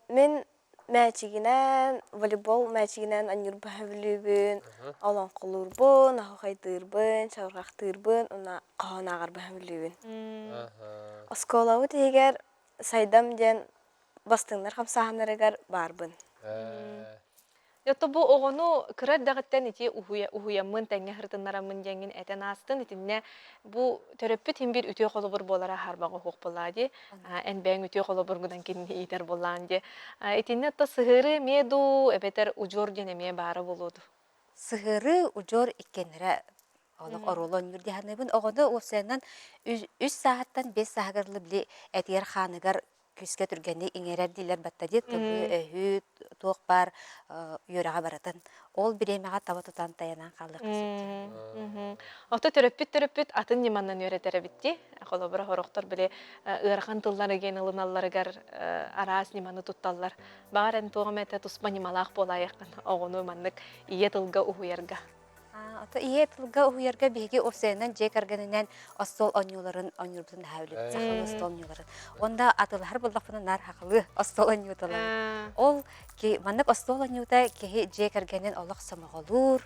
Мин мээчигинэн, волейбол мээчигинэн анньыырбын сөбүлүүбүн, олоҥхолуурбун, оһуохайдыырбын, чабырҕахтыырбын уонна хоһоон ааҕарбын сөбүлүүбүн. Оскуолабыт иһигэр Сайдам диэн бастыҥнар хамсааһыннарыгар баарбын. Ото бу оҕону кыра эрдэҕиттэн ити уһуйаммын, тэҥҥэ сырытыннараммын диэҥҥин этэн аастын. Итиннэ бу төрөппүт иһин биир үтүө холобур буолара хаарбаҕа уһуох буоллаа дии. Эн бэйэҥ үтүө холобургунан кинини иитэр буоллаан дии. Итиннэ ото сыһыарыы эмиэ дуу, эбэтэр удьуор диэн эмиэ баара буолуо дуу? Сыһыарыы, удьуор иккиэннэрэ олох оруолу оонньуур дии саныыбын. Оҕону уопсайынан үс сааһыттан биэс сааһыгар дылы били этигэр-хааныгар күүскэ түргэнник иҥэрэр дииллэр батта дии тылы-өһү туох баар үөрэҕэ барытын ол бириэмэҕэ таба тутан тайанан хаалыахха сөп диэн. Ото төрөппүт төрөппүт атын ньыманан үөрэтэр эбит дии. Холобура сорохтор били ыарахан тыллары диэн ылыналларыгар араас ньыманы тутталлар. Баҕар эн туох эмэ туспа ньымалаах буолаайаххын оҕону маннык ийэ тылга уһуйарга. Ото ийэ тылга уһуйарга биһиги уопсайынан дьиэ кэргэнинэн остуол оонньууларын оонньуурбутун наһаа үлэбит сахалыы остуол оонньууларын. Уонна атылаһар буоллахпына наар сахалыы остуол оонньууталабыт. Ол маннык остуол оонньуута киһи дьиэ кэргэнин олох сомоҕолуур,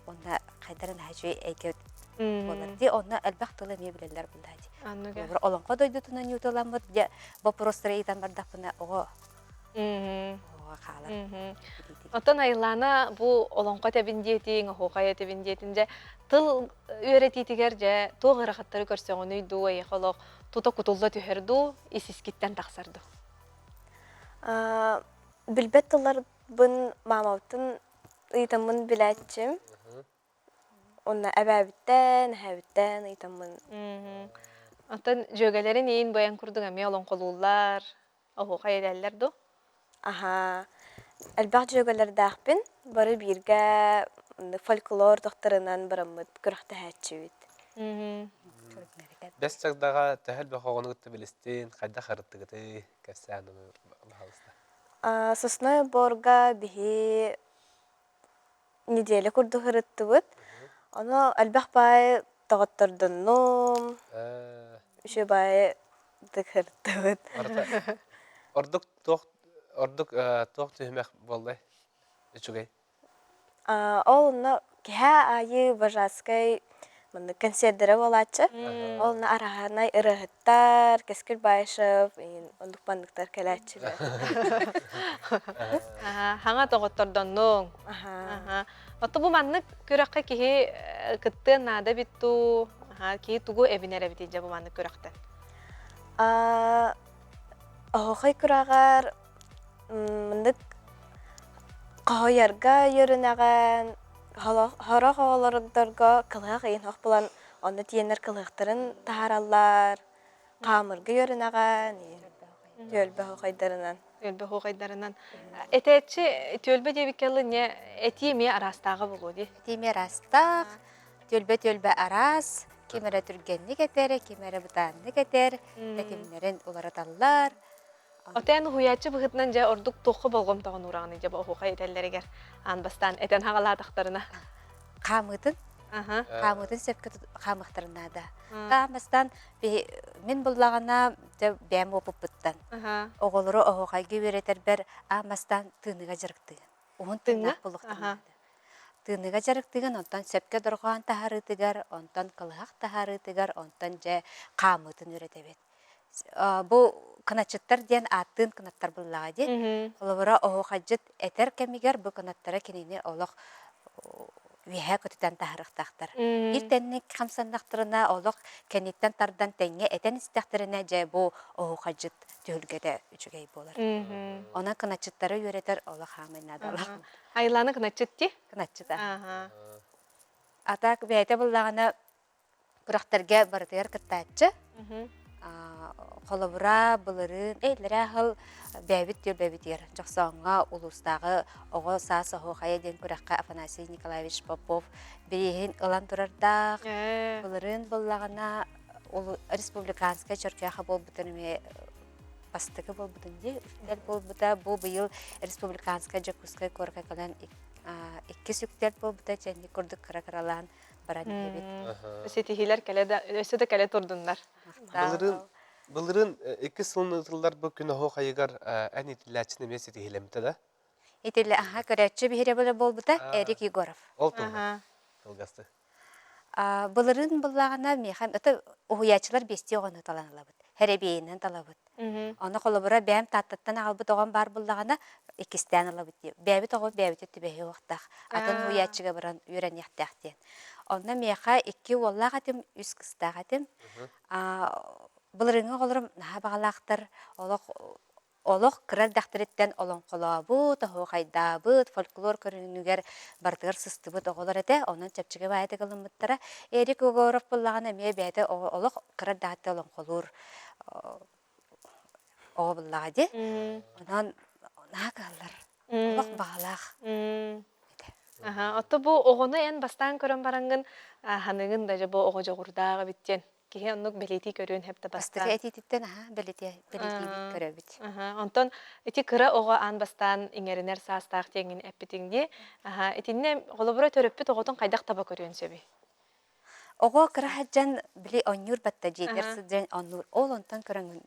уонна хайдара наһаа үчүгэй эйгэ буолар дии. Онно элбэх тылы эмиэ билэллэр буоллаа дии. Олоҥхо дойдутун оонньууталаммыт дьэ боппуруостары ыйытан бардахпына оҕо хаалар. Оттон Айлана бу олоҥхо этэбин диэтиҥ, оһуохай этэбин диэтин дьэ тыл үөрэтиитигэр дьэ туох ыарахаттары көрсөҕүнүй дуу, эйиэхэ олох тута кутулла түһэр дуу, ис искиттэн тахсар дуу? Билбэт тылларбын маамабыттан ыйытаммын билээччим. Уонна эбээбиттэн, эһээбиттэн ыйытаммын. Оттон дьүөгэлэрин иин быйаҥ курдук эмиэ олоҥхолууллар, Оһуохай этэллэр дуу? Аһаа, элбэх дьүөгэлэрдээхпин, бары бииргэ фольклор тохторунан бараммыт күрэхтэһээччибит. Бэс чагдаҕа төһө элбэх оҕону кытта билистин, хайдах арыттыгытый, кэпсээн баһалыста. Сосновый борга биһи неделя курдук ырыттыбыт. Ону элбэх баайы доҕоттордоннум, үчүгэй баайы дыгырдыбыт. Ордук туох ордук туох түһүмэх буоллай үчүгэй? Ол онно киһи аайы Божатскай маннык концердэрэ буолааччы. Ол онно араһаанай ырыаһыттар, Кэскил Баишев, оннук манныктар кэлээччилэр. Хаҥа доҕоттордоннуҥ. Отто бу маннык күрэххэ киһи кыттыан наада эбит дуу, киһи тугу эбинэр эбитий дьэ бу маннык күрэхтэн? Оһуохай күрэҕэр маннык хоһуйарга үөрэнэҕин, сорох оҕолордорго кылыһах ыйын ох булан онно тиийэннэр кылыһахтарын таһаараллар, хаамырга үөрэнэҕин, түөлбэ оһуохайдарынан. Түөлбэ оһуохайдарынан. Этээччи түөлбэ диэбиккэ дылы не этии эмиэ араастааҕа буолуо дии. Этии эмиэ араастаах, түөлбэ-түөлбэ араас, ким эрэ түргэнник этэр, ким эрэ бытааннык этэр, тэтимнэрин уларыталлар. Отээн уһуйааччы быһыытынан дьэ ордук туохха болҕомтоҕун уураҕыный дьэ бу оһуохай этэллэригэр аан бастаан этэн хаҕалаатахтарына. Хаамыытын хаамыытын сөпкө хаамыахтарын наада. Аан бастаан мин буллаҕына дьэ бэйэм уопуппуттан оҕолору оһуохайга үөрэтэрбэр аан бастаан тыыныга дьарыктыыгын. Уһун тыыннаах буолуохтарын наада. Тыыныга дьарыктыыгын, онтон сөпкө дорҕоон таһаарыытыгар, онтон кылыһах таһаарыытыгар, онтон дьэ хаамыытын үөрэтэбит. Бу кыначчыттар диэн ааттыын кынаттар буллаҕа дии. Холобура, оһуохайдьыт этэр кэмигэр бу кынаттара кинини олох үөһэ көтүтэн таһаарыахтаахтар. Биир тэнник хамсаннахтарына, олох кэнниттэн тардан тэҥҥэ этэн истэхтэринэ, дьэ бу оһуохайдьыт түһүлгэтэ үчүгэй буолар. Онон кыначчыттары үөрэтэр олох хаамай наадалаах. Айлааны кыначчыт дии? Кыначчыта. А так бэйэтэ буллаҕына күрэхтэргэ барытыгар кыттааччы. Холобура, былырыын, иллэрээ сыл бэйэбит түөлбэбитигэр Дьохсооҥҥо улуустааҕы оҕо саас оһуохайа диэн күрэххэ Афанасий Николаевич Попов бирииһин ылан турардаах. Былырыын буллаҕына республиканскай чөркөөхө буолбутун эмиэ бастакы буолбутун дии үктэл буолбута. Бу быйыл республиканскай Дьокуускай куоракка кэлэн иккис үктэл буолбута. Чэнник курдук кыра-кыралаан баран иһэбит. Ситиһиилэр кэлэ да, өссө да кэлэ турдуннар. Былырыын былырыын иккис сылын ыытыллар бу күн оһуохайыгар эн итиллээччини эмиэ ситиһиилэммитэ да? Итиллэ, аха, көрөөччү биһирэбилэ буолбута Эрик Егоров. Ол туһунан кылгасты. Былырыын буллаҕына миэхэ это уһуйааччылар биэстии оҕону талан ылабыт. Хэрэбиэйинэн талабыт. Ону холобура бэйэм Тааттаттан аҕалбыт оҕом баар буллаҕына иккистээн ылабыт дии. Бэйэбит оҕо бэйэбитэ түбэһиэ уохтаах. Атын уһуйааччыга баран үөрэниэхтээх диэн. Онно миэхэ икки уоллаах этим, үс кыстаах этим. Былырыыҥҥы оҕолорум наһаа баҕалаахтар. Олох Олох кыра эрдэхтэриттэн олоҥхолообут, оһуохайдаабыт, фольклор көрүҥүгэр барытыгар сыстыбыт оҕолор этэ, онон чэпчэки баайытык ылыммыттара. Эрик Егоров буоллаҕына эмиэ бэйэтэ олох кыра эрдэҕиттэн олоҥхолуур оҕо буоллаҕа дии. Онон наһаа кыһаллар, олох баҕалаах этэ. Аха, отто бу оҕону эн бастаан көрөн бараҥҥын ханыгын да дьэ бу оҕо дьоҕурдаах эбит диэн киһи оннук бэлиэтии көрүөн сөп да Бастакы бастаан. этиититтэн аһа бэлиэтиибит көрөбүт. Онтон ити кыра оҕо аан бастаан иҥэринэр саастаах диэҥҥин эппитиҥ дии. Аха, итиннэ холобура төрөппүт оҕотун хайдах таба көрүөн сөбүй? Оҕо кыра сылдьан били оонньуур батта дьиэтигэр сылдьан оонньуур. Ол онтон көрөҥҥүн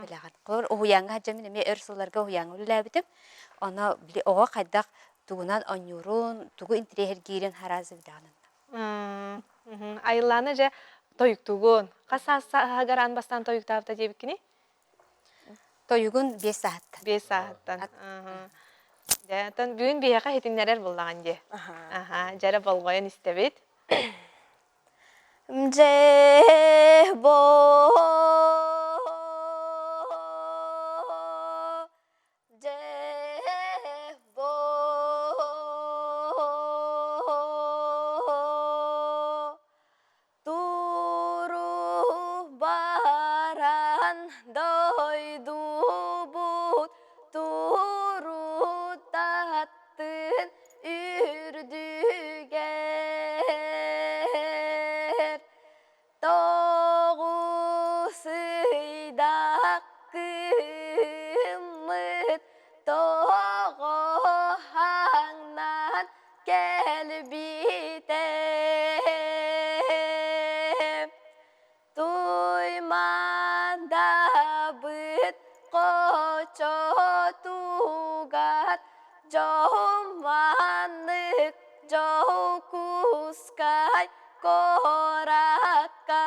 билэҕин. Холобур уһуйааҥҥа сылдьан мин эмиэ өр сылларга уһуйааҥҥа үлэлээбитим. Ону били оҕо хайдах тугунан оонньуурун, тугу интириэһиргиирин араас билэҕин. Айыллаана дьэ тойуктуугун. Хас сааһыгар аан бастаан тойуктаабыта диэбиккиний? Тойугун биэс сааһыттан. Биэс сааһыттан. Дьэ, оттон бүгүн биһиэхэ иһитиннэрэр буоллаҕын дии. Аха, дьэрэ болҕойон истэбит. Дьэ, бо Туру баран дойдубут турутаттын үрдүгэр тоҕу. Дьоһун-маннык Дьокуускай куоракка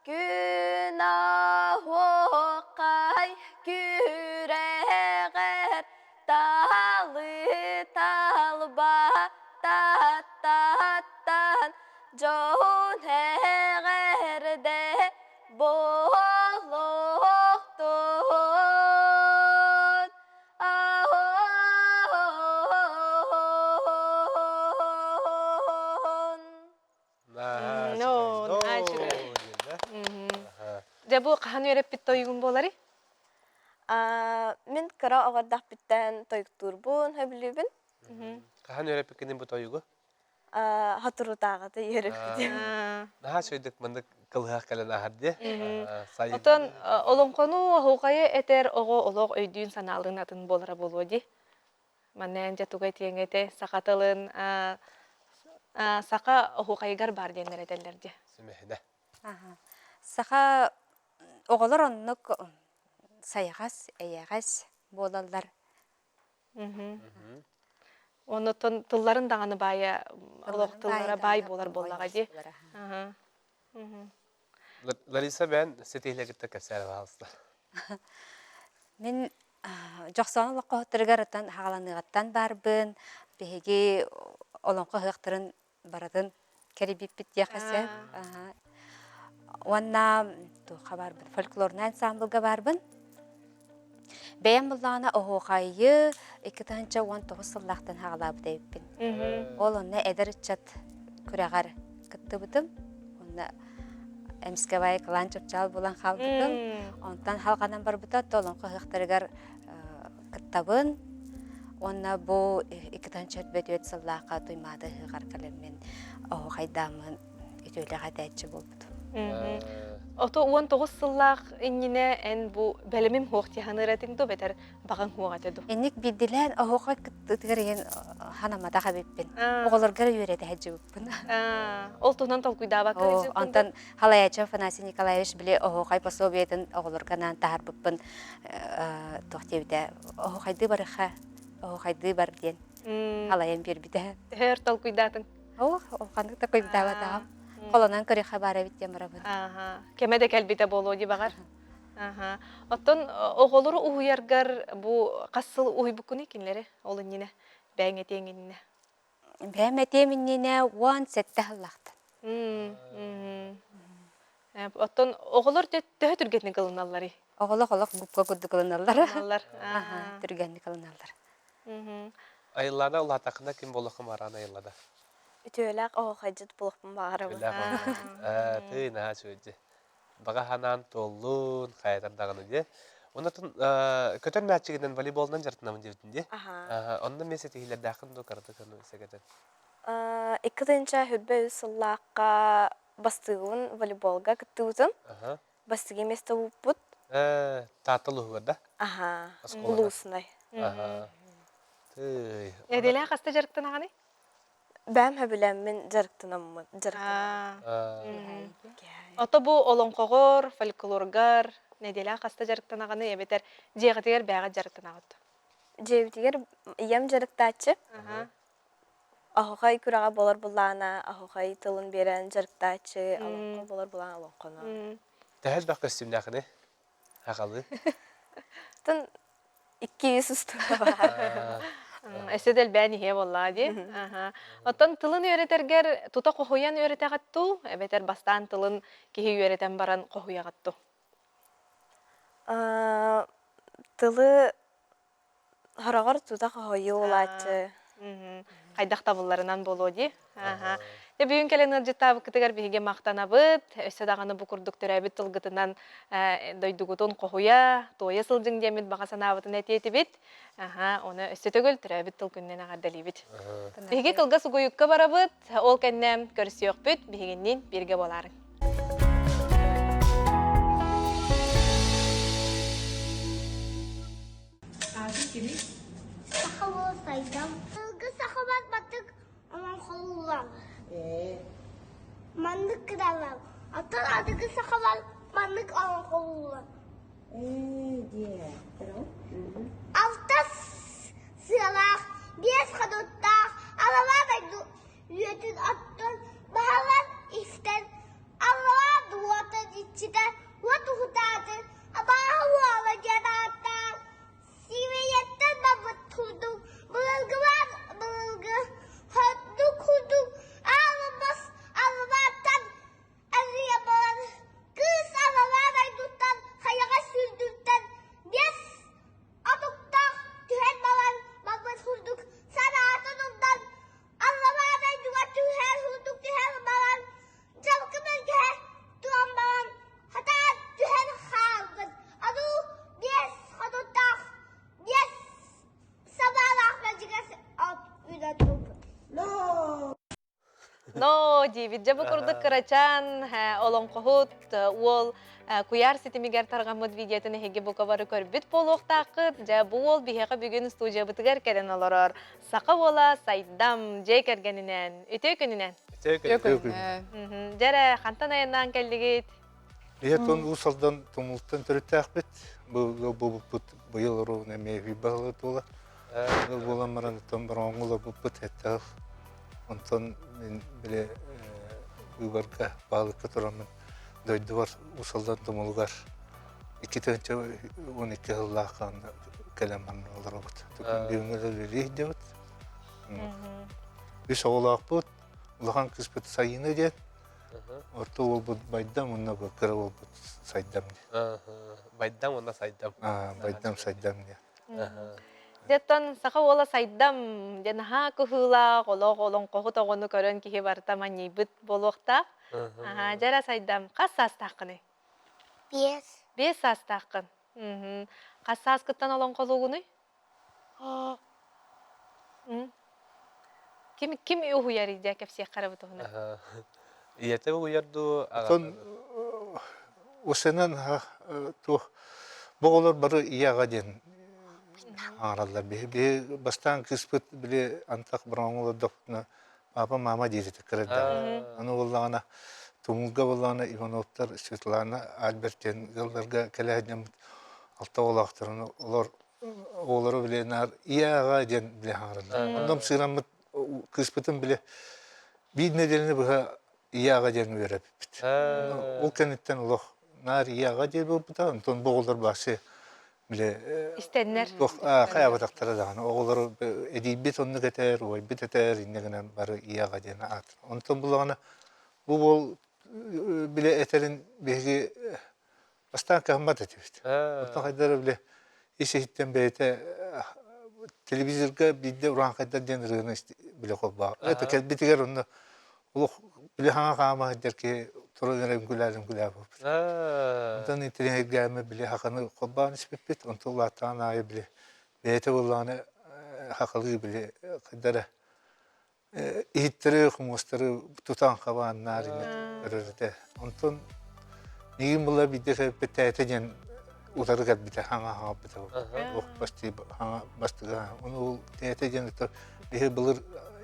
Күн оһуохай күрэҕэр Талы талба таттаттан Дьоһун эҕэрдэ буолуохтун. Дьэ бу хаһан үөрэппит тойугун буоларый? Мин кыра оҕордохпүттэн тойуктуурбун сөбүлүүбүн. Хаһан үөрэппиккиний бу тойугу? Соторутааҕыта үөрэппитим. Наһаа үчүгэйдик маннык кылыһах кэлэн ааһар дии. Оттон олоҥхону оһуохайы этэр оҕо олох өйдүүн-санаалыын атын буолара буолуо дии. Манна эн дьэ тугу этиэҥ этэй? Саха тылын саха оһуохайыгар баар диэннэр этэллэр дии. Сүмэһинэ. Саха оҕолор оннук сайаҕас, эйэҕэс буолаллар. Оннуттан тылларын даҕаны баайа олох тыллара баай буолар буоллаҕа дии. Лариса бэйэн ситиһиилэ кытта кэпсээн пожалуйста. Мин Дьохсоон олоҥхоһуттарыгар хаҕаланыаҕыттан баарбын. Биһиги олоҥхо ыһыахтарын барытын кэрийбиппит диэххэ сөп. Уонна туохха баарбын? Фольклорнай ансамблга баарбын. Бэйэм буллаҕына оһуохайы 2019 сыллаахтан хаҕалаабыт эбиппин. Ол онно эдэр ыччат күрэҕэр кыттыбытым. Онно эмискэ кылаан чыпчаал булан хаалбытым. Онтон халҕанан барбыта, олоҥхо ыһыахтарыгар кыттабын. Уонна бу 2004 сыллаахха Туймаада ыһыаҕар кэлэммин оһуохайдааммын үтүөлээх этээччи буолбутум. Ото 19 сыллаах иннинэ эн бу бэлэмим хуох тиһаныыр этиҥ ду бэтэр баҕаҥ хуох этэ ду? Инник биирдилээн оһуохай кыттыытыгар иһин ханамматах эбиппин. Оҕолорго эрэ үөрэтэ сылдьыбыппын. Ол туһунан толкуйдаабакка Онтон Халаячев Афанасий Николаевич били оһуохай пособиетын оҕолорго анаан таһаарбыппын туох диэбитэ оһуохайдыы барыха оһуохайдыы бар диэн халайан биэрбитэ. Төһө өр толкуйдаатыҥ? Оо, ханнык да толкуйдаабатаҕым. Холонон көрүөххэ баар эбит диэн барабын. Кэмэ да кэлбитэ буолуо дии баҕар. Оттон оҕолору уһуйаргар бу хас сыл уһуйбуккунуй кинилэри ол иннинэ бэйэҥ этиэҥ иннинэ? Бэйэм этиэм иннинэ 17 сыллаахтан. Оттон оҕолор төһө түргэнник ылыналларый? Оҕолор олох губка курдук ылыналлар. Ылыналлар. Түргэнник ылыналлар. Айыллаана улаатаххына ким буолуоххун баҕараҕын айыллада? Үтүөлээх оһуохайдьыт буолуохпун баҕарабын. Үтүөлээх оһуохайдьыт. Тыы наһаа үчүгэй Баҕа санаан туоллун, хайатар даҕаны дии. Оннотун көтөр мээччигинэн волейболунан дьарыктанабын диэбитин дии. Онно эмиэ ситиһиилэрдээххин дуу кыратык ону сэгэтэн. 2023 сыллаахха бастыыбын волейболга кыттыбытым. Бастыгы место бууппут. Таатта улууһугар да? Аха, улуусунай. Тыый. Нэдиэлэҕэ хаста дьарыктанаҕыный? Бэйэм сөбүлээммин дьарыктанаммын дьарыктанабын. Ото бу олоҥхоҕор, фольклоргар нэдиэлэҕэ хаста дьарыктанаҕыный эбэтэр дьиэҕитигэр бэйэҕит дьарыктанаҕыт? Дьиэбитигэр ийэм дьарыктааччы. Оһохой күрэҕэ буолар буллаана, оһохой тылын биэрэн дьарыктааччы, олоҥхо буолар булаана олоҥхону. Төһө элбэх көстүүмнээхиний? Аҕалыы. Тын 200 устуга баар. Өссө да элбээн иһиэ буоллаҕа дии. Оттон тылын үөрэтэргэр тута хоһуйан үөрэтэҕит дуу, эбэтэр бастаан тылын киһи үөрэтэн баран хоһуйаҕыт дуу? Тылы Хороҕор тута хоһуйуу улааччы. Хайдах табылларынан буолуо дии. Дьэ бүгүн кэлэн ыалдьыттаабыккытыгар биһиги махтанабыт. Өссө даҕаны бу курдук төрөөбүт тылгытынан дойдугутун хоһуйа, туойа сылдьыҥ диэммит баҕа санаабытын этиэтибит. Аха, оны өссө төгүл төрөөбүт тыл күнүнэн эҕэрдэлиибит. Биһиги кылгас угуйукка барабыт. Ол кэннэ көрсүөхпүт. Биһигинниин бииргэ буолаарыҥ. Саха уол сайдам. Сылгы саха барбатык олоҥхолуулар. Маннык кыдалар. Оттон аныгы сахалар маннык олоҥхолуулар. Алта сыалаах, биэс ходуттаах алабаа дойду үөтүн оттон баһылан истэн аллараа уотун иччитэ уот уһутаатын абааһы уола диэн ааттаан Сиибэйэттэн барбыт курдук былыргылаан былыргы хордук курдук аалымас алыбааттан арыйа баран кыыс аллараа дойдуттан хайаҕас үрдүттэн биэс отуктаах түһэн баран барбыт курдук санаатын умнан аллараа дойдуга түһэр курдук түһэн баран дьалкы бэргэһэ туран баран хатаан түһэн хаалбыт ану биэс ходуттаах биэс сабаалаах мэлдьигэс от үүнэн турбут Но диэбит дьэ бу курдук кырачаан олоҥхоһут уол куйаар ситимигэр тарҕаммыт видеотын эһиги бука бары көрбүт буолуохтааххыт. Дьэ бу уол биһиэхэ бүгүн студиябытыгар кэлэн олорор. Саха уола Сайдам дьиэ кэргэнинэн. Үтүө күнүнэн. Үтүө күнүнэн. Дьэ эрэ хантан айаннаан кэллигит? Биһиэтон Уус Алдан Тумултан төрүттээхпит. Бу ыал буолбуппут быйыл оруобуна эмиэ үһүйбэх ыла туола. Ыал буолан баран оттон бороҕоҥҥо олорбуппут эттээх. Онтон мин били быыбарга баалыкка тураммын дойдубар Уус Алдан Тумулугар 2012 сыллаахха кэлэн манна олоробут. Бүгүҥҥү үлэлии сылдьабыт. Үс оҕолоохпут. Улахан кыыспыт Сайыына диэн. Орто уолбут Байдам уонна кыра уолбут Сайдам диэн. Байдам уонна Сайдам. Байдам Сайдам диэн. Дьэттон саха уола Сайдам диэн наһаа кыһыылаах олох олоҥхоһут оҕону көрөн киһи барыта манньыйбыт буолуохтаах. Аһаа, дьэ Сайдам, хас саастааххыный? Биэс. Биэс саастааххын. Хас сааскыттан олоҥхолуугунуй? Ким ким уһуйар дьэ кэпсиэххэ эрэ бу туһунан. Ийэтэ уһуйар дуу, Оттон усынан туох бу оҕолор бары ийэ-аҕа диэн аҥараллар. Биһи бастаан кыыспыт били антах бороҥ олордохпутуна папа мама диир этэ кыра эрдэҕинэ. Аны буоллаҕына Тумулга буоллаҕына Ивановтар Светлана Альберт диэн ыалларга кэлэ сылдьаммыт алта оҕолоохторун олор оҕолору били наар ийэ-аҕа диэн били хаҥараллар. Онно ымсыыраммыт кыыспытын били биир нэдиэлэни быһа ийэ-аҕа диэн үөрэппиппит. Ол кэнниттэн олох наар ийэ-аҕа диэн буолбута, онтон бу оҕолор баасы били Истэннэр. туох хайаабатахтара даҕаны оҕолору эдийбит оннук этэр, уойбут этэр, инньэ гынан бары ийэ-аҕа диэн аат. Онтон буллаҕына бу уол били этэрин биһиги Бастаан кыһаммат этибит. Оттон хайдара били ис-иһиттэн бэйэтэ телевизорга биирдэ урааҥхайдар диэн ырыаны билэ холбоо. Это кэлбитигэр онно олох били хаҥа хаама сылдьар киһи туран эрэ үҥкүлээн үҥкүлээн буолбут. Онтон интэриэһиргээммит били хаханы холбоон испиппит. Онтон улааттаҕын аайы били бэйэтэ буоллаҕына хахалыы били хайдара иһиттэри, хомуостары тутан хабааннаар көрөр этэ. Онтон миигин була биирдэ кэлбит тээтэ диэн утары кэлбитэ, хаҥа хаҥаппыта. Ох бастыы хаҥа бастыга. Ону ол тээтэ диэн биһи былыр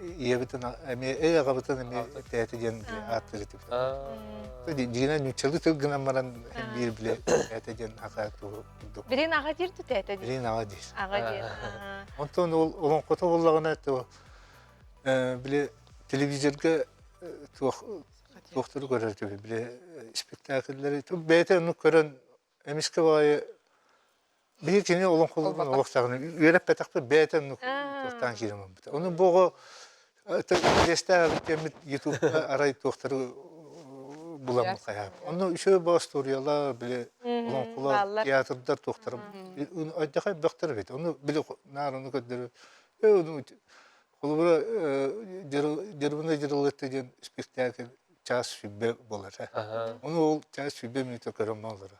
ийэбитин эмиэ эй аҕабытын эмиэ тээтэ диэн ааттыыр этибит. Дьиҥинэн нууччалыы тыл гынан баран биир биле тээтэ диэн аҕа курдук. Билин аҕа диир тээтэ диир. Билин аҕа диир. Аҕа диир. Онтон ол олоҥхото буоллаҕына били телевизорга туох туохтары көрөр этибит били спектакльлэри бэйэтэ оннук көрөн эмискэ баҕайы биһи кини олоҥхолуурун олох даҕаны үөрэппэтэхпит бэйэтэ оннук туохтаан киирэн барбыта ону бу оҕо интэриэстээх эбит диэммит ютубка арай туохтары буламмыт хайаабыт онно үчүгэй бу остуоруйалар били олоҥхолор театрдар туохтара айдахай бөхтөр эбит ону били наар ону көрдөрөр Холобура, Дьырыбына Дьырылыатта диэн спектакль чаас сүбэ буолар. Ону ол чаас сүбэ мүнүүтэ көрөн олоро.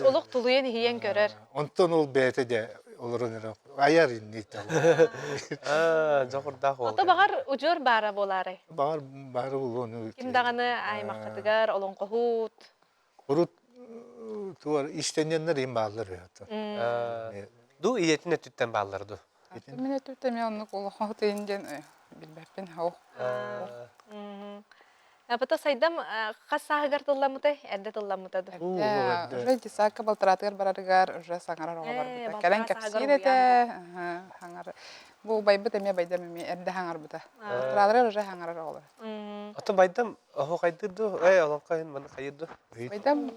Олох тулуйан иһийэн көрөр. Онтон ол бэйэтэ дьэ олорон эрэ айар инниитэ. Дьоҕурдаах уол. Ото баҕар удьуор баара буолаарай? Баҕар баара буолуо. Ким даҕаны аймаххытыгар олоҥхоһут. Урут туор истэнньэннэр иһин бааллар үһү. Ду ийэтин өттүттэн бааллар ду? Мин өттүттэн эмиэ оннук улахан тыын диэн билбэппин. Апата сайдам хас сааһыгар тылламмытай? Эрдэ тылламмыта дуо? Эрдэ, уже детсадка балтараатыгар барарыгар уже саҥарар оҕо барбыта. Кэлэн кэпсиир этэ, хаҥар. Бу убайбыт эмиэ байдам эмиэ эрдэ хаҥарбыта. Балтарааларыгар уже хаҥарар оҕолор. Ото байдам оһуохайдыыр дуу? Эй, олоҥхо иһин манна хайыыр дуу? Байдам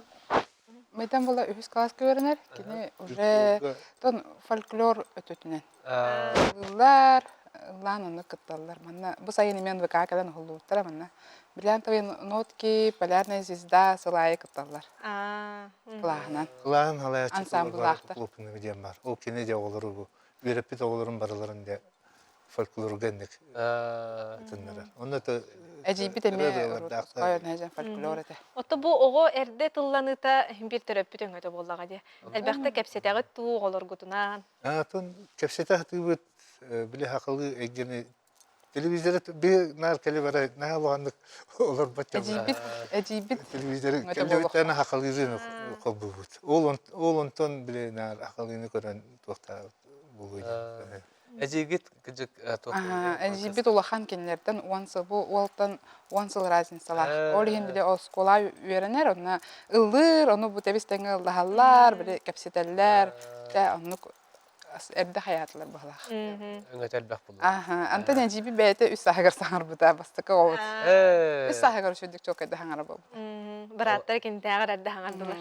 Байдам була үһүс кылааска үөрэнэр. Кини уже тон фольклор өтөтүнэн ыллыыллар, ыллаан онно кытталлар. Манна бу сайын эмиэ НВК кэлэн уһуллубуттара манна. Бриллиантовые нотки, Полярная звезда сыл аайы кытталлар. Кылааһынан. Кылааһын халаяччы Ансамблаахтар. клуб диэн бар. Ол кини де оҕолору бу үөрэппит оҕолорун барыларын де фольклорга инник ытыннарар. Онно то Эдьиийбит эмиэ фольклор этэ. Ото бу оҕо эрдэ тылланыыта биир төрөппүт өҥөтө буоллаҕа дии. Элбэхтэ кэпсэтэҕит дуу оҕолоргутунаан? Атын кэпсэтэ сатыыбыт били хахылыы эйгэни телевизоры би наар кэлэ бара наһаа улаханнык олорбот Эдьиийбит эдьиийбит телевизоры кэллэбиттэн хахалыырын холбуубут. Ол ол онтон били наар хахалыыны көрөн туохтаабыт буолуо диэн. Эдьиийгит кыдьык туох Эдьиийбит улахан кинилэртэн уон сыл бу уолтан уон сыл разницалаах. Ол иһин били оскуола үөрэнэр, онно ыллыыр, ону бу тэбис тэҥҥэ ыллаһаллар, били кэпсэтэллэр. Дьэ оннук эрдэ хайаатылар быһалаах. Өҥөтө элбэх буолла. Аха, Антон эдьиийбит бэйэтэ үс сааһыгар саҥарбыта бастакы оҕобут. Үс сааһыгар үчүгдүк чуолкайда саҥара буолбута. Бырааттар кинитээҕэр эрдэ саҥардылар.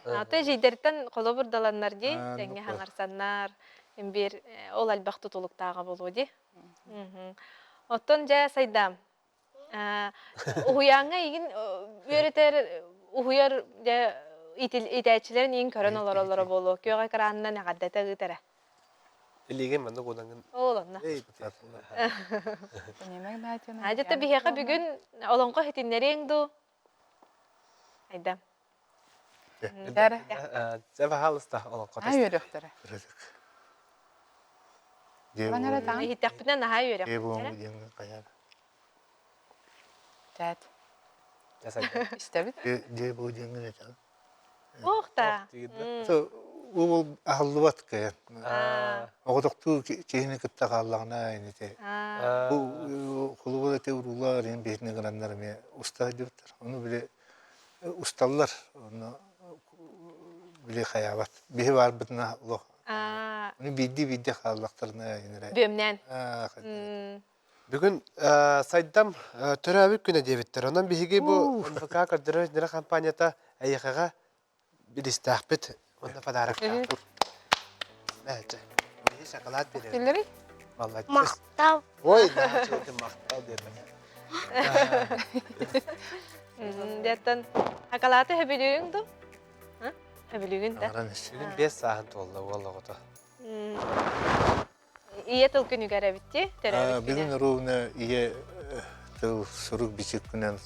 Ата эдьиийдэриттэн холобурдаланнар дии, тэҥҥэ саҥарсаннар. Биир ол элбэх тутулуктааҕа буолуо дии. Оттон дьэ сайдаам. Уһуйааҥҥа игин үөрэтэр уһуйар дьэ итээччилэрин иин көрөн олороллоро буолуо. Күөх экранынан эҕэрдэтэ ыыт эрэ. Илиигин маннык унаҥын. Ол онно. Дьэ биһиэхэ бүгүн олоҥхо иһитиннэриэҥ дуу? Айда. Дьэ, баһаалыста, олоҥхо Наһаа үөрүөхтэрэ. Иһиттэхпинэ наһаа үөрүөхтэрэ. Тээт. Истэбит. Дьэ бу диэҥҥин этэҕин. Ох да. Уол аһыллыбат кыайан. Оҕотохтуу киһини кытта хааллаҕына инити. Бу холобур эти уруулар иһин биһитини гынаннар эмиэ уста сылдьыбыттар. Ону били усталлар, онно били хайаабат. Биһи баарбытына олох. Ону биирдии-биирдии хааллахтарына инэрэ. Бүөмнээн. Бүгүн Сайдам төрөөбүт күнэ диэбиттэр. Онон биһиги бу НВК көрдөрөр нера компанията эйиэхэҕэ билистээхпит уонна подароктаахпыт. Мээчэ. Биһи шоколад биэрэбит. Киллэрий? Молодец. Махтал. Ой, наачылды махтал диэтэ. Деттан шоколады хөбүлүүрүҥ ду? Хөбүлүүгүн да? Бүгүн 5 сааһын туолла уол оҕото. Ийэ тыл күнүгэр эбит дии, төрөөбүт күнэ. Бүгүн ровно ийэ тыл сурук бичик күнэн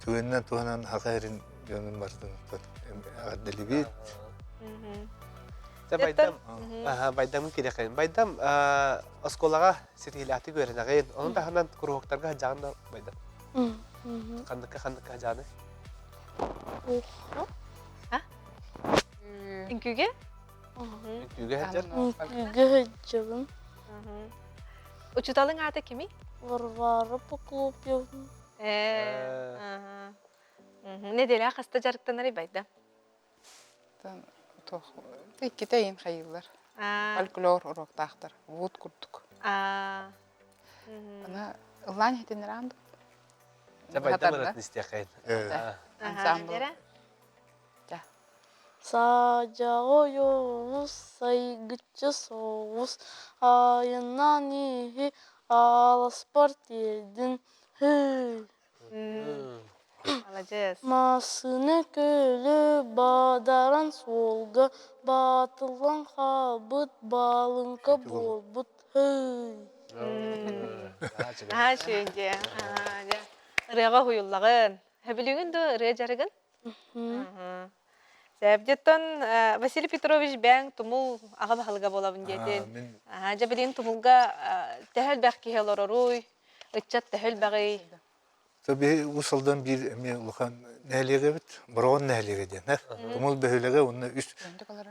түгэнинэн туһанан хаха эрин дьонун бартын эҕэрдэлибит. Дьэ Байдам, Байдамын кириэхин. Байдам оскуолаҕа ситиһиилээхтик үөрэнэҕин. Onun таһынан куруһуктарга сылдьаҕын да Байдам? Ханныкка ханныкка сылдьаҕыный? Үҥкүүгэ? Үҥкүүгэ сылдьар? Үҥкүүгэ сылдьабын. Учууталыҥ аата кимий? Варвара Поклопьевна. Ээ, Нэдиэлэҕэ хаста дьарыктанарый байда? Туох иккитэ ыйын хайыыллар. Фольклор уруоктаахтар. Уут курдук. Аны ыллаан иһитиннэрээн дуу? Дьэ байдам ырыатын истиэххэйин. Ансамбл. Саадьаҕа ойоҕус, сайгыччы соҕус, айаннаан иһи ааласпар тиэрдин, һыы Маладьыас. Массыына көлө бадаран суолга баатыллан хаалбыт баалыҥка буолбут, һыы Наһаа үчүгэй дии. Ырыаҕа уһуйуллаҕын. Сөбүлүүгүн дуо ырыа дьарыгын? Сэбдьиттэн Василий Петрович бэйэҥ тумул аҕа баһылыга буолабын диэтин. Дьэ билигин тумулга төһө элбэх киһи олороруй, ыччат төһө элбэҕий? Биһи Уус Алдан биир эмиэ улахан нэһилиэгэ эбит, Бороҕон нэһилиэгэ диэн. Тумул бөһүөлэгэ уонна үс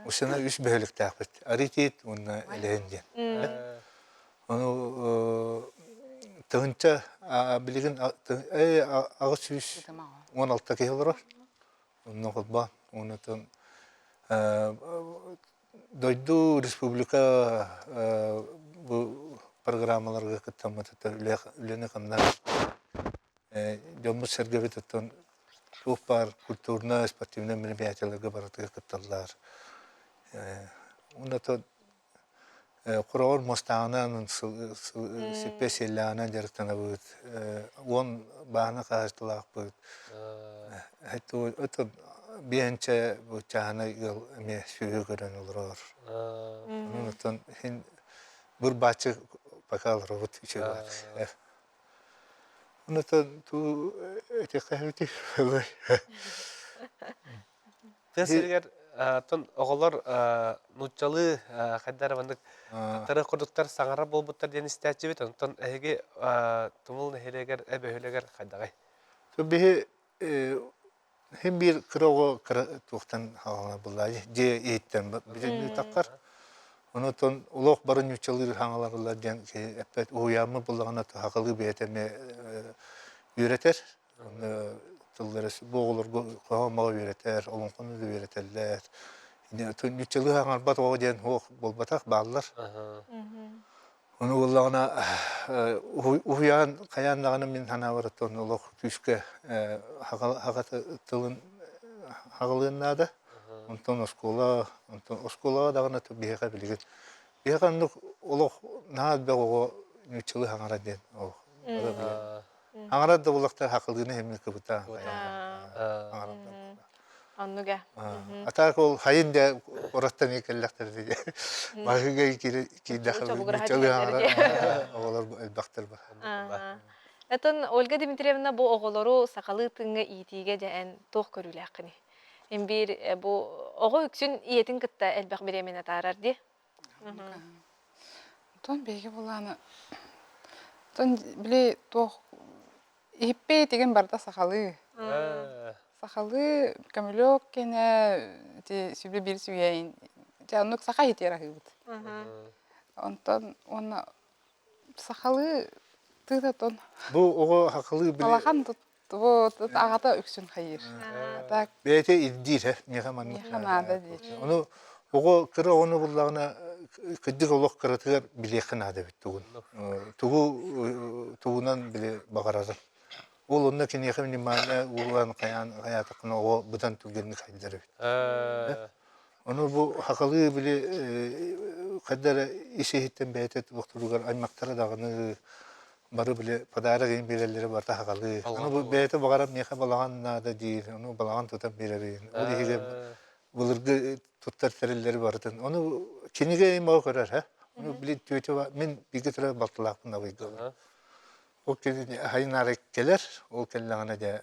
усена үс бөһүөлэктээхпит. Аритит уонна Элэһин диэн. Ону. Тыһынча билигин 816 киһи олорор. Онно холбоон. Онтон дойду, республика бу программаларга кыттаммыт үлэни хамнаа дьоммут-сэргэбит оттон туох баар культурнай, спортивнай мероприятиеларга барытыгар кытталлар. Уонна Хороҕор муостааҕынан сиппэ сиэллээҕинэн дьарыктанабыт, уон бааһына хаһаайыстыбалаахпыт. Это биэһинчэ бу чааһынай ыал эмиэ сүөһү көрөн олорор. Онон оттон иһин быр-бааччы пока олоробут үчүгэй. Онон туу этиэххэ эбитий Тыа сиригэр оттон оҕолор нууччалыы хайдах эрэ маннык тары курдуктар саҥарар буолбуттар диэн истээччибит. Онтон эһиги Тумул нэһилиэгэр бөһүөлэгэр хайдаҕый? Биһи хим биир кыра оҕо кыра туохтан хаалана буллаа дьиэ иһиттэн бүтүннүү таххар. Онотон олох бары нууччалыыр хаҥаларылар диэн эппэт уһуйааммыт буллаҕына сахалыы бэйэтэ эмиэ үөрэтэр. Тыллары бу оҕолорго хоһоон үөрэтэр, олоҥхону да үөрэтэллэр. Нууччалыы хаҥарбат оҕо диэн суох буолбатах, бааллар. Ону буоллаҕына уһуйаан хайаан даҕаны мин санаабар оттон олох күүскэ хаҕа тылын хаҕылыан наада. Онтон оскуола, онтон оскуолаҕа даҕаны биһиэхэ билигин биһиэхэ оннук олох наһаа элбэх оҕо нууччалыы хаҥара диэн олох Аҥарар да булахтар хакылыыны хэмми кыбыта. Оннуга. Атаак ол хайын да ораттан кэллэхтэр диye. Маһыга киирдэх оҕолор элбэхтэр бар. Этон Ольга Дмитриевна бу оҕолору сахалыы тыҥҥа иитиигэ дьээн туох көрүүлээххиний? Имбиир бу оҕо үксүн ийэтин кытта элбэх бириэмэни атаарар дии. Онтон биһиги булааны Онтон били туох иһиппэй тигин барыта сахалыы. Сахалыы көмүлүөк кэнэ ити сүбэ биир сүүйэйин дьэ оннук саха иһитигэр аһыыбыт. Онтон уонна сахалыы тыытатон Бу оҕо сахалыы били Улахан Вот аҕата үксүн хайыыр. Так Бэйэтэ ирдиир э миэхэ маннык миэхэ наада диир. Ону оҕо кыра оҕону буллаҕына кырдьык олох кыратыгар билиэххэ наада эбит тугун. Тугу тугунан били баҕарарын. Ол онно киниэхэ внимание ууран хайаан хайаатаххына оҕо быдан түргэнник хайдар эбит. Ону бу хахалыы били хайда эрэ ис иһиттэн бэйэтэ туохтуругар аймахтара даҕаны бары били подарок иһин биэрэллэрэ барыта хахалыы. Ону бу бэйэтэ баҕарар миэхэ балаҕан наада диир, ону балаҕан тутан биэрэбин. Ол иһигэр былыргы туттар тэриллэри барытын. Ону кинигэ имаҕа көрөр, һэ. Ону били тетя мин бииргэ төрөөбүт балтылаахпын абыйга. Ол кини хайын кэлэр, ол кэллэҕинэ дьэ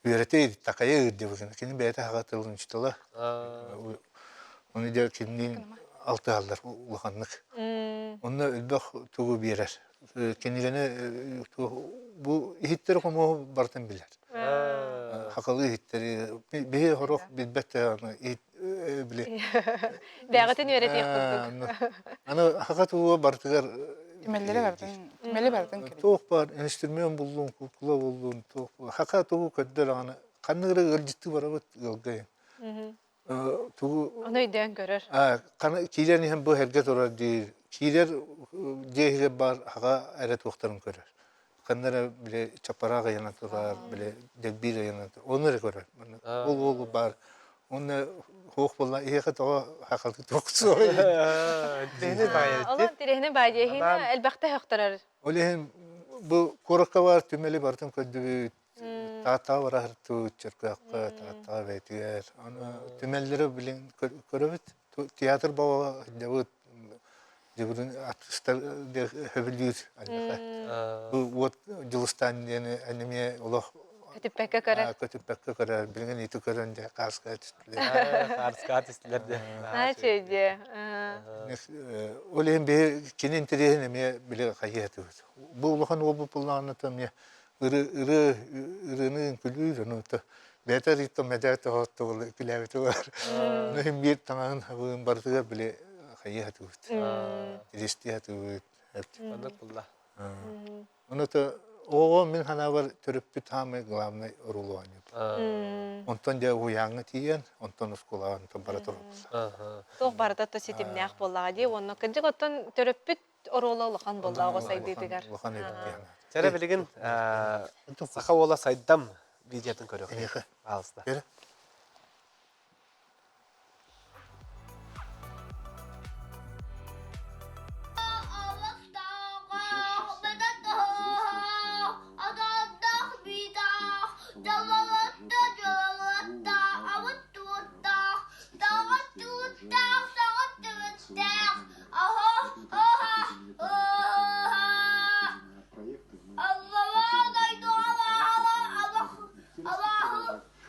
үөрэтэ такайа ыырдыбытын. Кини бэйэтэ хаҕа тылын учуутала. Ону дьэ кининиин алтыһаллар улаханнык. Онно элбэх тугу биэрэр. Кинигэни бу иһиттэри хомуоһу барытын билэр. Хакалы иһиттэри биһи хорох билбэт били. Бэҕэтин үөрэтиэх курдук. Аны хака тугу барытыгар Түмэллэри барытын, түмэли барытын кэбит. Туох бар инструмент буллун, кукла буллун, туох хака тугу көрдөр аны ханнык эрэ ыалдьыттыы барабыт ыалга. Тугу Ону өйдөөн көрөр. Киирэн иһэн бу эргэ турар диир. Киирэр дьиэ иһигэр баар хака эрэ туохтарын көрөр. Ханна эрэ били чаппараах ыйанан турар, били дэлбиир ыйанан турар. Ону эрэ көрөр. Ол уолу баар. Уонна хуох буолла иһиэхэ тоҕо хахалыы туох суоҕай. Олон тирэһини баайдиэһиинэ элбэхтэ хөхтөрөр. Ол иһин бу куоракка баар түмэли барытын көрдүбүт. Тааттаҕа бараһыртыбыт, Чөркөөххө, Тааттаҕа бэйэтигэр. Аны түмэллэри билин көрөбүт. Театр баҕа сылдьабыт. Дьыбырын артыыстар сөбүлүүр альбаха. Бу уот Дьулустаан диэни эмиэ олох Көтүппэккэ көрөр. Көтүппэккэ көрөр. Билигин ити көрөн дьэ хааска түстүлэр. Хааска түстүлэр дьэ. Наачы дьэ. Ол иһин биһи кини интэриэһин эмиэ били хайыһатыбыт. Бу улахан уолбут буллаҕына эмиэ ырыа ырыаны үҥкүлүүр ону бэйэтэ риттон мэдээт тоһоттубул күлээбитэ бар ону иһин биир таҥаһын хабыын барытыгар били хайыы хатыбыт тиристии хатыбыт Оннук булла. Ону оҕо мин санаабар төрөппүт саамай главный оруолу оонньуур. Онтон дьэ уһуйааҥҥа тиийэн, онтон оскуолаҕа онтон бара турабыт. Туох барыта то ситимнээх буоллаҕа дии уонна кырдьык оттон төрөппүт оруола улахан буоллаҕа оҕо сайдыытыгар. Улахан эбит диэн. Чэрэ билигин саха уола сайдам видеотын көрүөх. Пожалуйста.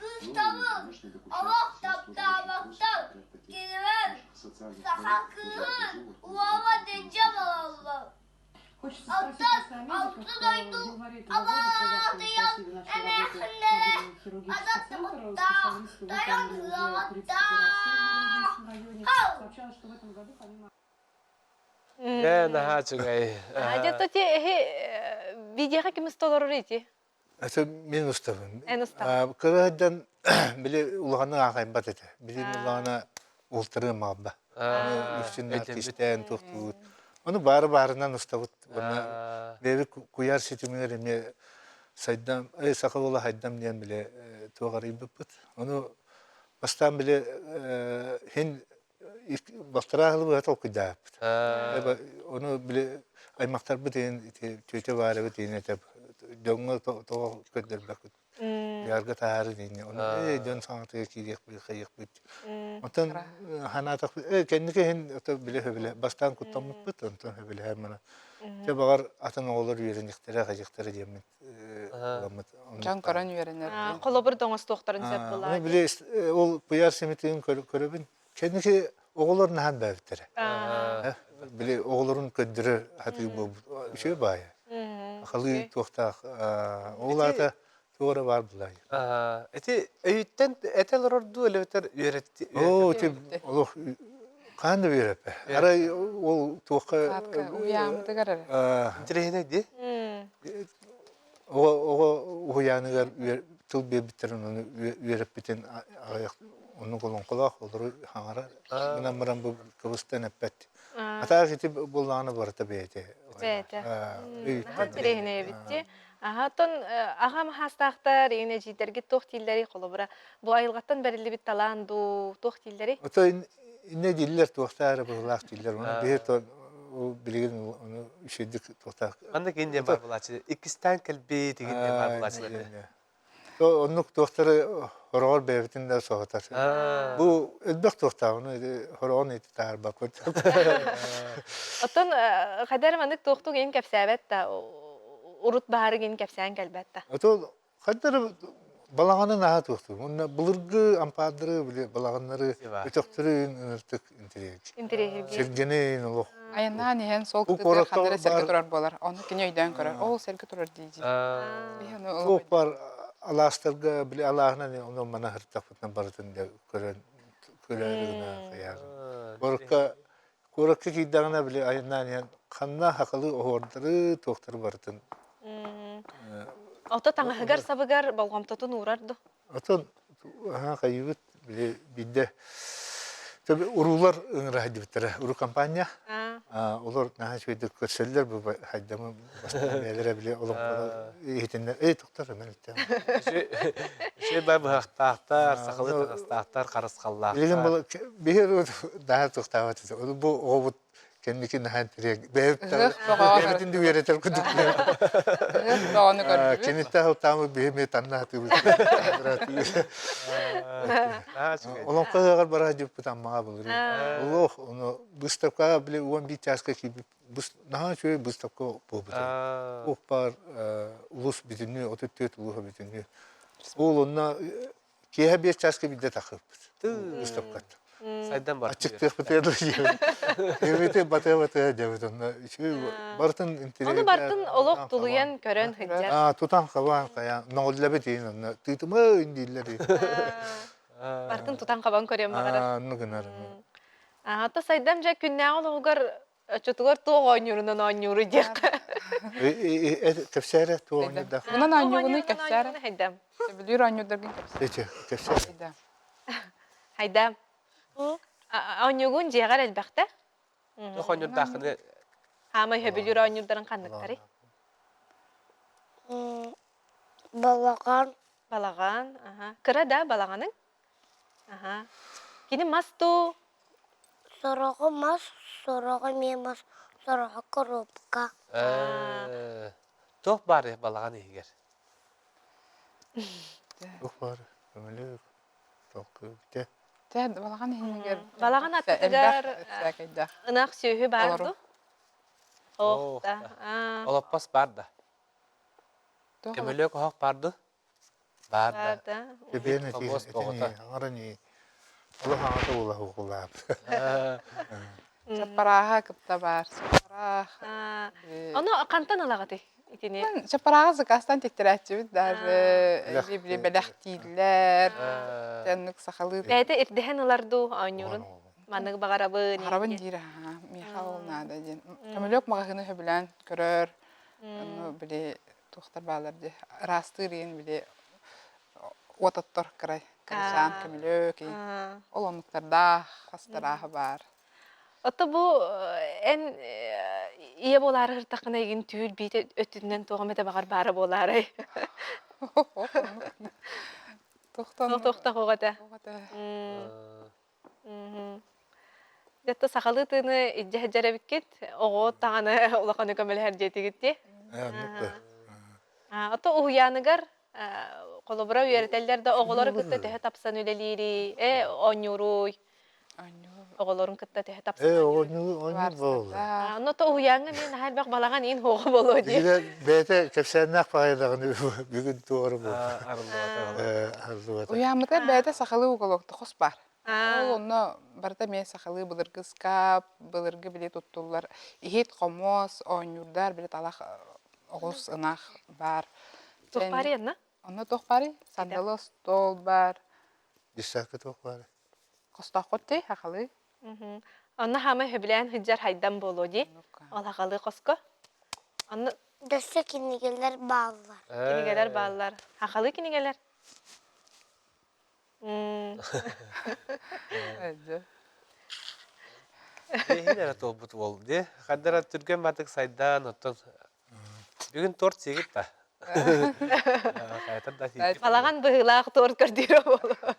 Кыыстабын олох таптаабаттар, кинилэр саха кыыһын уола дьэ буолаллар. Оттон алты дойду абаатыйан эмээхсиннэрэ адат уттаах, тойон ыаҕаттаах. Ээ, наһаа үчүгэй. Дьэ, то ти эһи видеоҕа ким толорор ити? Это мин устабын. Эн устаҕын. Кыра сылдьан били улаханнык аахайбат этэ. Били улахана уолтарыам аҕалба. Үксүн артистээн туохтуубут. Ону баары баарынан устабыт. Уонна бэйэбит куйаар ситимигэр эмиэ сайдам, саха уола хайдам диэн били туох арыйбыппыт. Ону бастаан били хин Балтараа сылы быһа толкуйдаабыппыт. Ону били аймахтарбыт иһин ити тетя Варябыт иһин этэ дьоҥҥо тоҕо көрдөрбөккүт Ярга таһаары дииннэ. Ону ээ дьон саҥатыгар киириэхпит, хайыахпыт. Онтон ханаатахпыт ээ кэнники иһин ото билэ хөбүлэ бастаан куттаммыппыт, онтон хөбүлэһэн мана. Дьэ баҕар атын оҕолор үөрэниэхтэрэ, хайыахтара диэммит Дьон көрөн үөрэнэр. Холобур да оҥостуохтарын сөп буолаа. Били ол куйаар симитигин көрөбүн. Кэнники оҕолор наһан бээбиттэрэ. Били оҕолорун көрдөрө сатыыр буолбут. Үчүгэй баайа. Халыы туохтаах. Ол аата туох эрэ баар булаай. Ити өйүттэн этэ олорор дуу, элбэтэр үөрэтти. Оо, ити олох хаан да үөрэппэ. Арай ол туохха Уйаамытыгар эрэ. Интэриэһинэй дии. Оҕо оҕо уһуйааныгар тыл биэрбиттэрин ону үөрэппитин аҕыйах оннук олоҥхолоох олору хаҥара гынан баран бу кыбыстан эппэт. Атаах ити буоллаҕына барыта бэйэтэ. Бэйэтэ. Интэриэһинэй эбит дии. Аха, оттон аҕам хаастаахтар, иин эдьиийдэргит туох дииллэрий холобура? Бу айылҕаттан бэриллибит талаан дуу, туох дииллэрий? Отой иннэ дииллэр, туохтаа эрэ быһыылаах дииллэр. Ону биһи билигин ону үчүгэйдик туохтаах. Маннык индия бар булааччы. Иккистээн кэлбит, игин диэн бар булааччылар. Оннук туохтары хороҕор бэйэбитин да соһутар. Бу элбэх туохтаах, ону хороҕон ити таһаарбаппыт. Оттон хайдах эрэ маннык туохтук иин кэпсээбэт да, урут баһарык иин кэпсээн кэлбэт да. Ото хайдах эрэ балаҕаны наһаа туохтуур. Уонна былыргы ампаардары, били балаҕаннары, өтөхтөрү ыныртык интэриэһиргиир. Интэриэһиргиир. Сиргэни олох. Айаннаан иһэн сол кытыытыгар ханна эрэ сэргэ турар буолар. Ону кини өйдөөн көрөр. Ол сэргэ турар дии-дии. Туох бар алаастарга били алааһынан ону мана сырыттахпытына барытын да көрөн көрөөрү гына хайаарын. Куоракка куоракка киирдэҕинэ били айаннаан иһэн ханна хахалы оһуордары туохтары барытын Ото таҥаһыгар сабыгар болҕомтотун уурар ду? Отон аһаа хайыыбыт били биирдэ уруулар ыҥыра сылдьыбыттара уруу компания олор наһаа үчүгэйдик көрсөллөр бу хайдамы бастаан бэйэлэрэ били олоҥхону иһитиннэр эй тоқтор эмэлитте Үчүгэй бай быһахтаахтар, сахалыы таҥастаахтар, харысхаллаахтар. Билигин бу биһи наһаа туохтаабат бу оҕобут кэнники наһаа интэриэк бэйэбитин да үөрэтэр курдук Бөҕөнү көрдүбүт. Киниттэн ылтааммыт биһи эмиэ танна сатыыбыт. Олоҥхо ыһыаҕар бара сылдьыбыппыт Аммаҕа былырыын. Олох ону быыстапкаҕа били 11 чааска киирбит наһаа үчүгэй быыстапка буолбута. Уох баар улуус бүтүннүү 34 улууһа бүтүннүү. Ол онно Киэһэ биэс чааска биирдэ тахыппыт. Выставкаттан. Сайдан бар. Аччыктыахпытыгар да диэбит. Эбити батыа-батыа диэбит онно үчүгэй барытын интеллигенция. Ону бартын олох тулуйан көрөн сылдьар. Аа тутан хабаан хайаан мөҕүллэбит иин онно тыытыма дииллэр. Бартын тутан хабан көрүөн баҕарар. Аа онну гынар. Аата сайдам дьэ күннээҕи олоҕугар оччотугар туох оонньуурунан оонньууру диэххэ. Кэпсээрэ туох оонньуурдаах? Онон оонньуугунуй кэпсээрэ. Хайдам. Сөбүлүүр оонньуурдаргын кэпсээ. Кэпсээ. Хайдам. Оонньуугун дьиэҕэр элбэхтэ? Туох оонньуурдааххыны? Хаамай сөбүлүүр оонньуурдарын ханныктарый? Балаҕан. Балаҕан, аха. Кыра да балаҕаныҥ? Аха. Кини мас дуу? Сороҕо мас, сороҕо эмиэ мас, сороҕо коробка. Туох баарый балаҕан иһигэр? Туох баар? Көмөлөөх, толкуйда. Чэ, балаҕан иһигэр Балаҕан аттыгар ынах сүөһү баар дуу? Ох да. Олоппос баар да? Көмөлөөх оһох баар дуу? Баар да. Эбиэн этини аҥарани олох аҥата улаһугулаап. Чаппарааһа кытта баар. Чаппараах. Ону хантан ылаҕытый итини? Чаппарааҕы заказтан тиктэрээччибит даже били бэлэхтииллэр. Оннук сахалыы. Бэйэтэ ирдэһэн ылар дуу оонньуурун? Маннык баҕарабын. Баҕарабын диир аха. Миэхэ ол наада диэн. Көмөлөк маҕаһыыны сөбүлээн көрөр. Ону били туохтар бааллар дии ыраастыыр иин били уот оттор кырай кырачаан көмүлүөк ол оннуктардаах хастарааһы баар Ото бу эн ийэ буолаары сыртаххына игин түүл биитэ өттүнэн туох эмэтэ баҕар баара буолаарай? Туохтан Туохтах оҕото. Дьэ сахалыы тыыны илдьэ сылдьар эбиккит. Оҕо даҕаны улаханы көмөлөһөр диэтигит дии. Ото уһуйааныгар холобура үөрэтэллэр да оҕолору кытта төһө тапсан үлэлиирий, э оонньууруй? Оҕолорун кытта төһө тапсан Э, оонньуу оонньуур буолла. Онно то уһуйааҥҥа мин наһаа элбэх балаҕан иин хуоҕа буолуо дии. Бэйэтэ кэпсээннээх баҕайы даҕаны бүгүн туора буолла. Арыллыбата. Уйааммытыгар бэйэтэ сахалыы уголокта хос баар. Ол онно барыта эмиэ сахалыы былыргы ыскаап, былыргы били туттуллар иһит, хомуос, оонньуурдар, били талах оҕус, ынах баар. Туох баарый анна? Онно туох баарый? Сандалы остуол баар. Десятка туох баарый? Хостооххут дии, сахалыы. Онно хаамай сөбүлээн сылдьар хайдан буолуо дии. Ол сахалыы хоско. Онно Дөссө кинигэлэр бааллар. Кинигэлэр бааллар. Сахалыы кинигэлэр. Иһин эрэ туолбут уол дии. Хардара түргэн батык сайдан, оттон бүгүн торт сиигит да. Хайатар да сиигит. Балаҕан быһыылаах торт көрдүүрэ буолуо.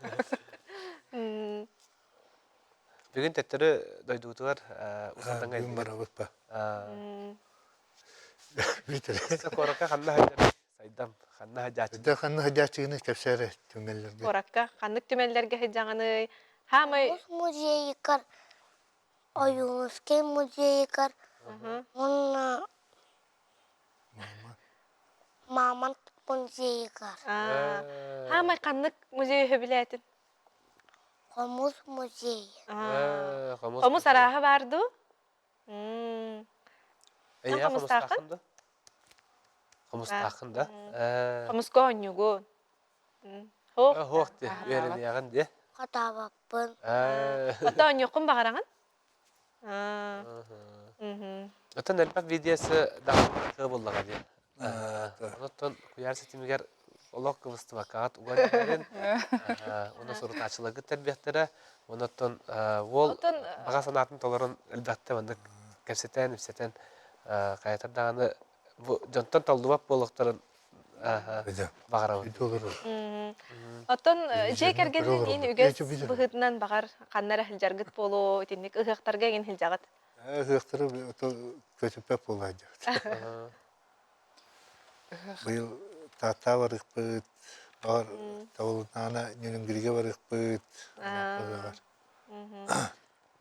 Бүгүн төттөрү дойдубутугар Усатанга Бүгүн барабыт ба. Куоракка ханна сылдьар Сайдам, ханна сылдьааччыгыный? Дьэ, ханна сылдьааччыгыный кэпсээ түмэллэргэ. Куоракка ханнык түмэллэргэ сылдьаҕыный? Хаамай Улуус музейыгар, Ойуунускай музейыгар уонна Мамонт музейыгар. Хаамай ханнык музей сөбүлээтин? Хомус музейа. Хомус арааһа баар дуу? Эйиэхэ хомустааххын да? Хомустааххын да? Хомуска оонньуугун. Хоох. Хоох дии, үөрэниэҕин дии. Хатаабаппын. Ото оонньуоххун баҕараҕын? Оттон элбэх видеосы даҕаны буллаҕа дии. Онон куйаар ситимигэр олох кыбыстыбаккаҕыт уган иһэрин, уонна сурутааччыларгыт тэрбиэхтэрэ, онон уол баҕа санаатын толорон элбэхтэ маннык кэпсэтэн, ипсэтэн хайатар даҕаны бу дьонтон толлубат буолуохтарын баҕарабын. Оттон дьиэ кэргэнинэн иин үгэс быһыытынан баҕар ханна эрэ сылдьаргыт буолуо, итинник ыһыахтарга эҥин сылдьаҕыт? Ыһыахтары көтүппэт буолла диэбит. Быйыл Тааттаа барыахпыт, баҕар Табылынаана Ньүнүнгүрүгэ барыахпыт.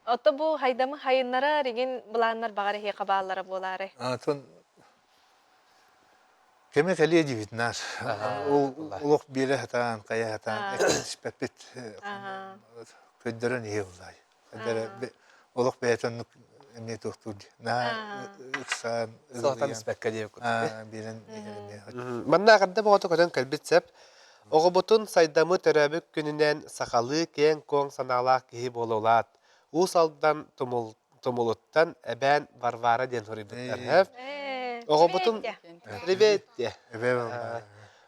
Ото бу хайдамы хайыннара ригин былааннар баҕар эһиэхэ бааллара буолаары. Атын кэмэ кэлиэ диибит наар. Ол олох биэрэ сатаан, хайа сатаан эккирэтиспэппит көрдөрөн иһэ буллаай. Олох бэйэтэ оннук эмиэ туохтуур дии. Наһаа ыксаан, Сылатан испэккэ диэбит курдук. Биэрэн Манна эҕэрдэ бөҕөтө көтөн кэлбит сөп. Оҕобутун Сайдамы төрөөбүт күнүнэн сахалыы киэҥ-куоҥ санаалаах киһи буола улаат. Уус Алдан тумулуттан эбээн Варвара диэн суруйбуттар. Оҕобутун Привет диэ.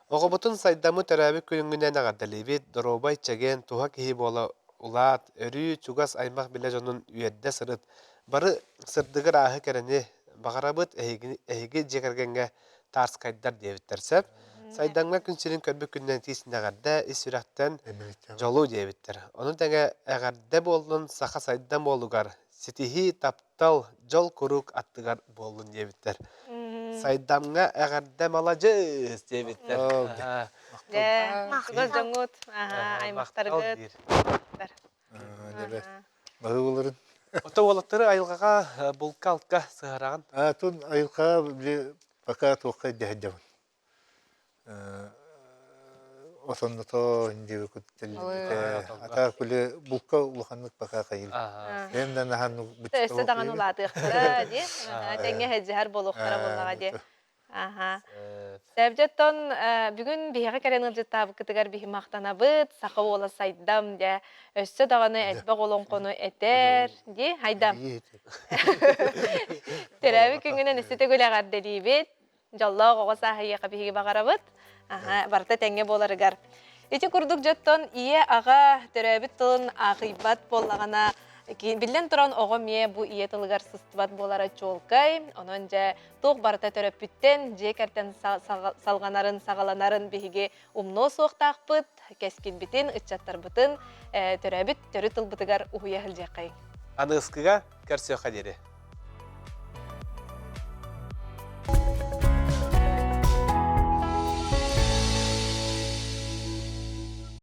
Оҕобутун сайдамы төрөөбүт күнүҥҥүнэн эҕэрдэлиибит, доруобай, чэгиэн, туһа киһи буола улаат, өрүү чугас аймах билэ дьонун үөрдэ сырыт. Бары сырдыгы ырааһы кэрэни баҕарабыт, эһиги, эһиги дьиэ кэргэҥҥэ таарскайдар диэбиттэр сөп. Сайдаҥҥа күн сирин көрбүт күнүнэн тиисин эҕэрдэ, ис сүрэхтэн дьолу диэбиттэр. Ону тэҥэ эҕэрдэ буоллун саха сайдам уолугар, ситиһии, таптал, дьол куруук аттыгар буоллун диэбиттэр. Сайдамҥа эҕэрдэ маладьыас диэбиттэр. Чугас дьоҥҥут, аймахтаргыт. Баһыыларын. Ото уолаттары айылҕаҕа булка-алка сыһараҕын. Аатын айылҕаҕа били пока туохха дэһэрдэбин. Отонното диэбиккит Атаак били булка улаханнык пока хайыл. Бэйэм да наһаа Өссө даҕаны улаатыахтара дии. Тэҥҥэ сылдьыһар буолуохтара буоллаҕа дии. Аха. Сэбдьэттон бүгүн биһиэхэ кэлэн ыалдьыттаабыккытыгар биһи махтанабыт. Саха уола сайдам дьэ. Өссө даҕаны элбэх олоҥхону этэр дии. Хайдам. Төрөөбүт күҥҥүнэн өссө төгүл эҕэрдэлиибит. Дьоллоох оҕо сааһыйыаха биһиги баҕарабыт. Аха, барыта тэҥҥэ буоларыгар. Ити курдук дьоттон ийэ-аҕа төрөөбүт тылын аахыйбат буоллаҕына, биллэн туран оҕо эмиэ бу ийэ тылыгар сыстыбат буолара чуолкай. Онон дьэ туох барыта төрөппүттэн, дьиэ кэртэн салҕанарын, саҕаланарын биһиги умнуо суохтаахпыт, кэскилбитин, ыччаттарбытын төрөөбүт төрүт тылбытыгар уһуйа сылдьыаххайыҥ. Аныгыскыга көрсүөххэ диэри.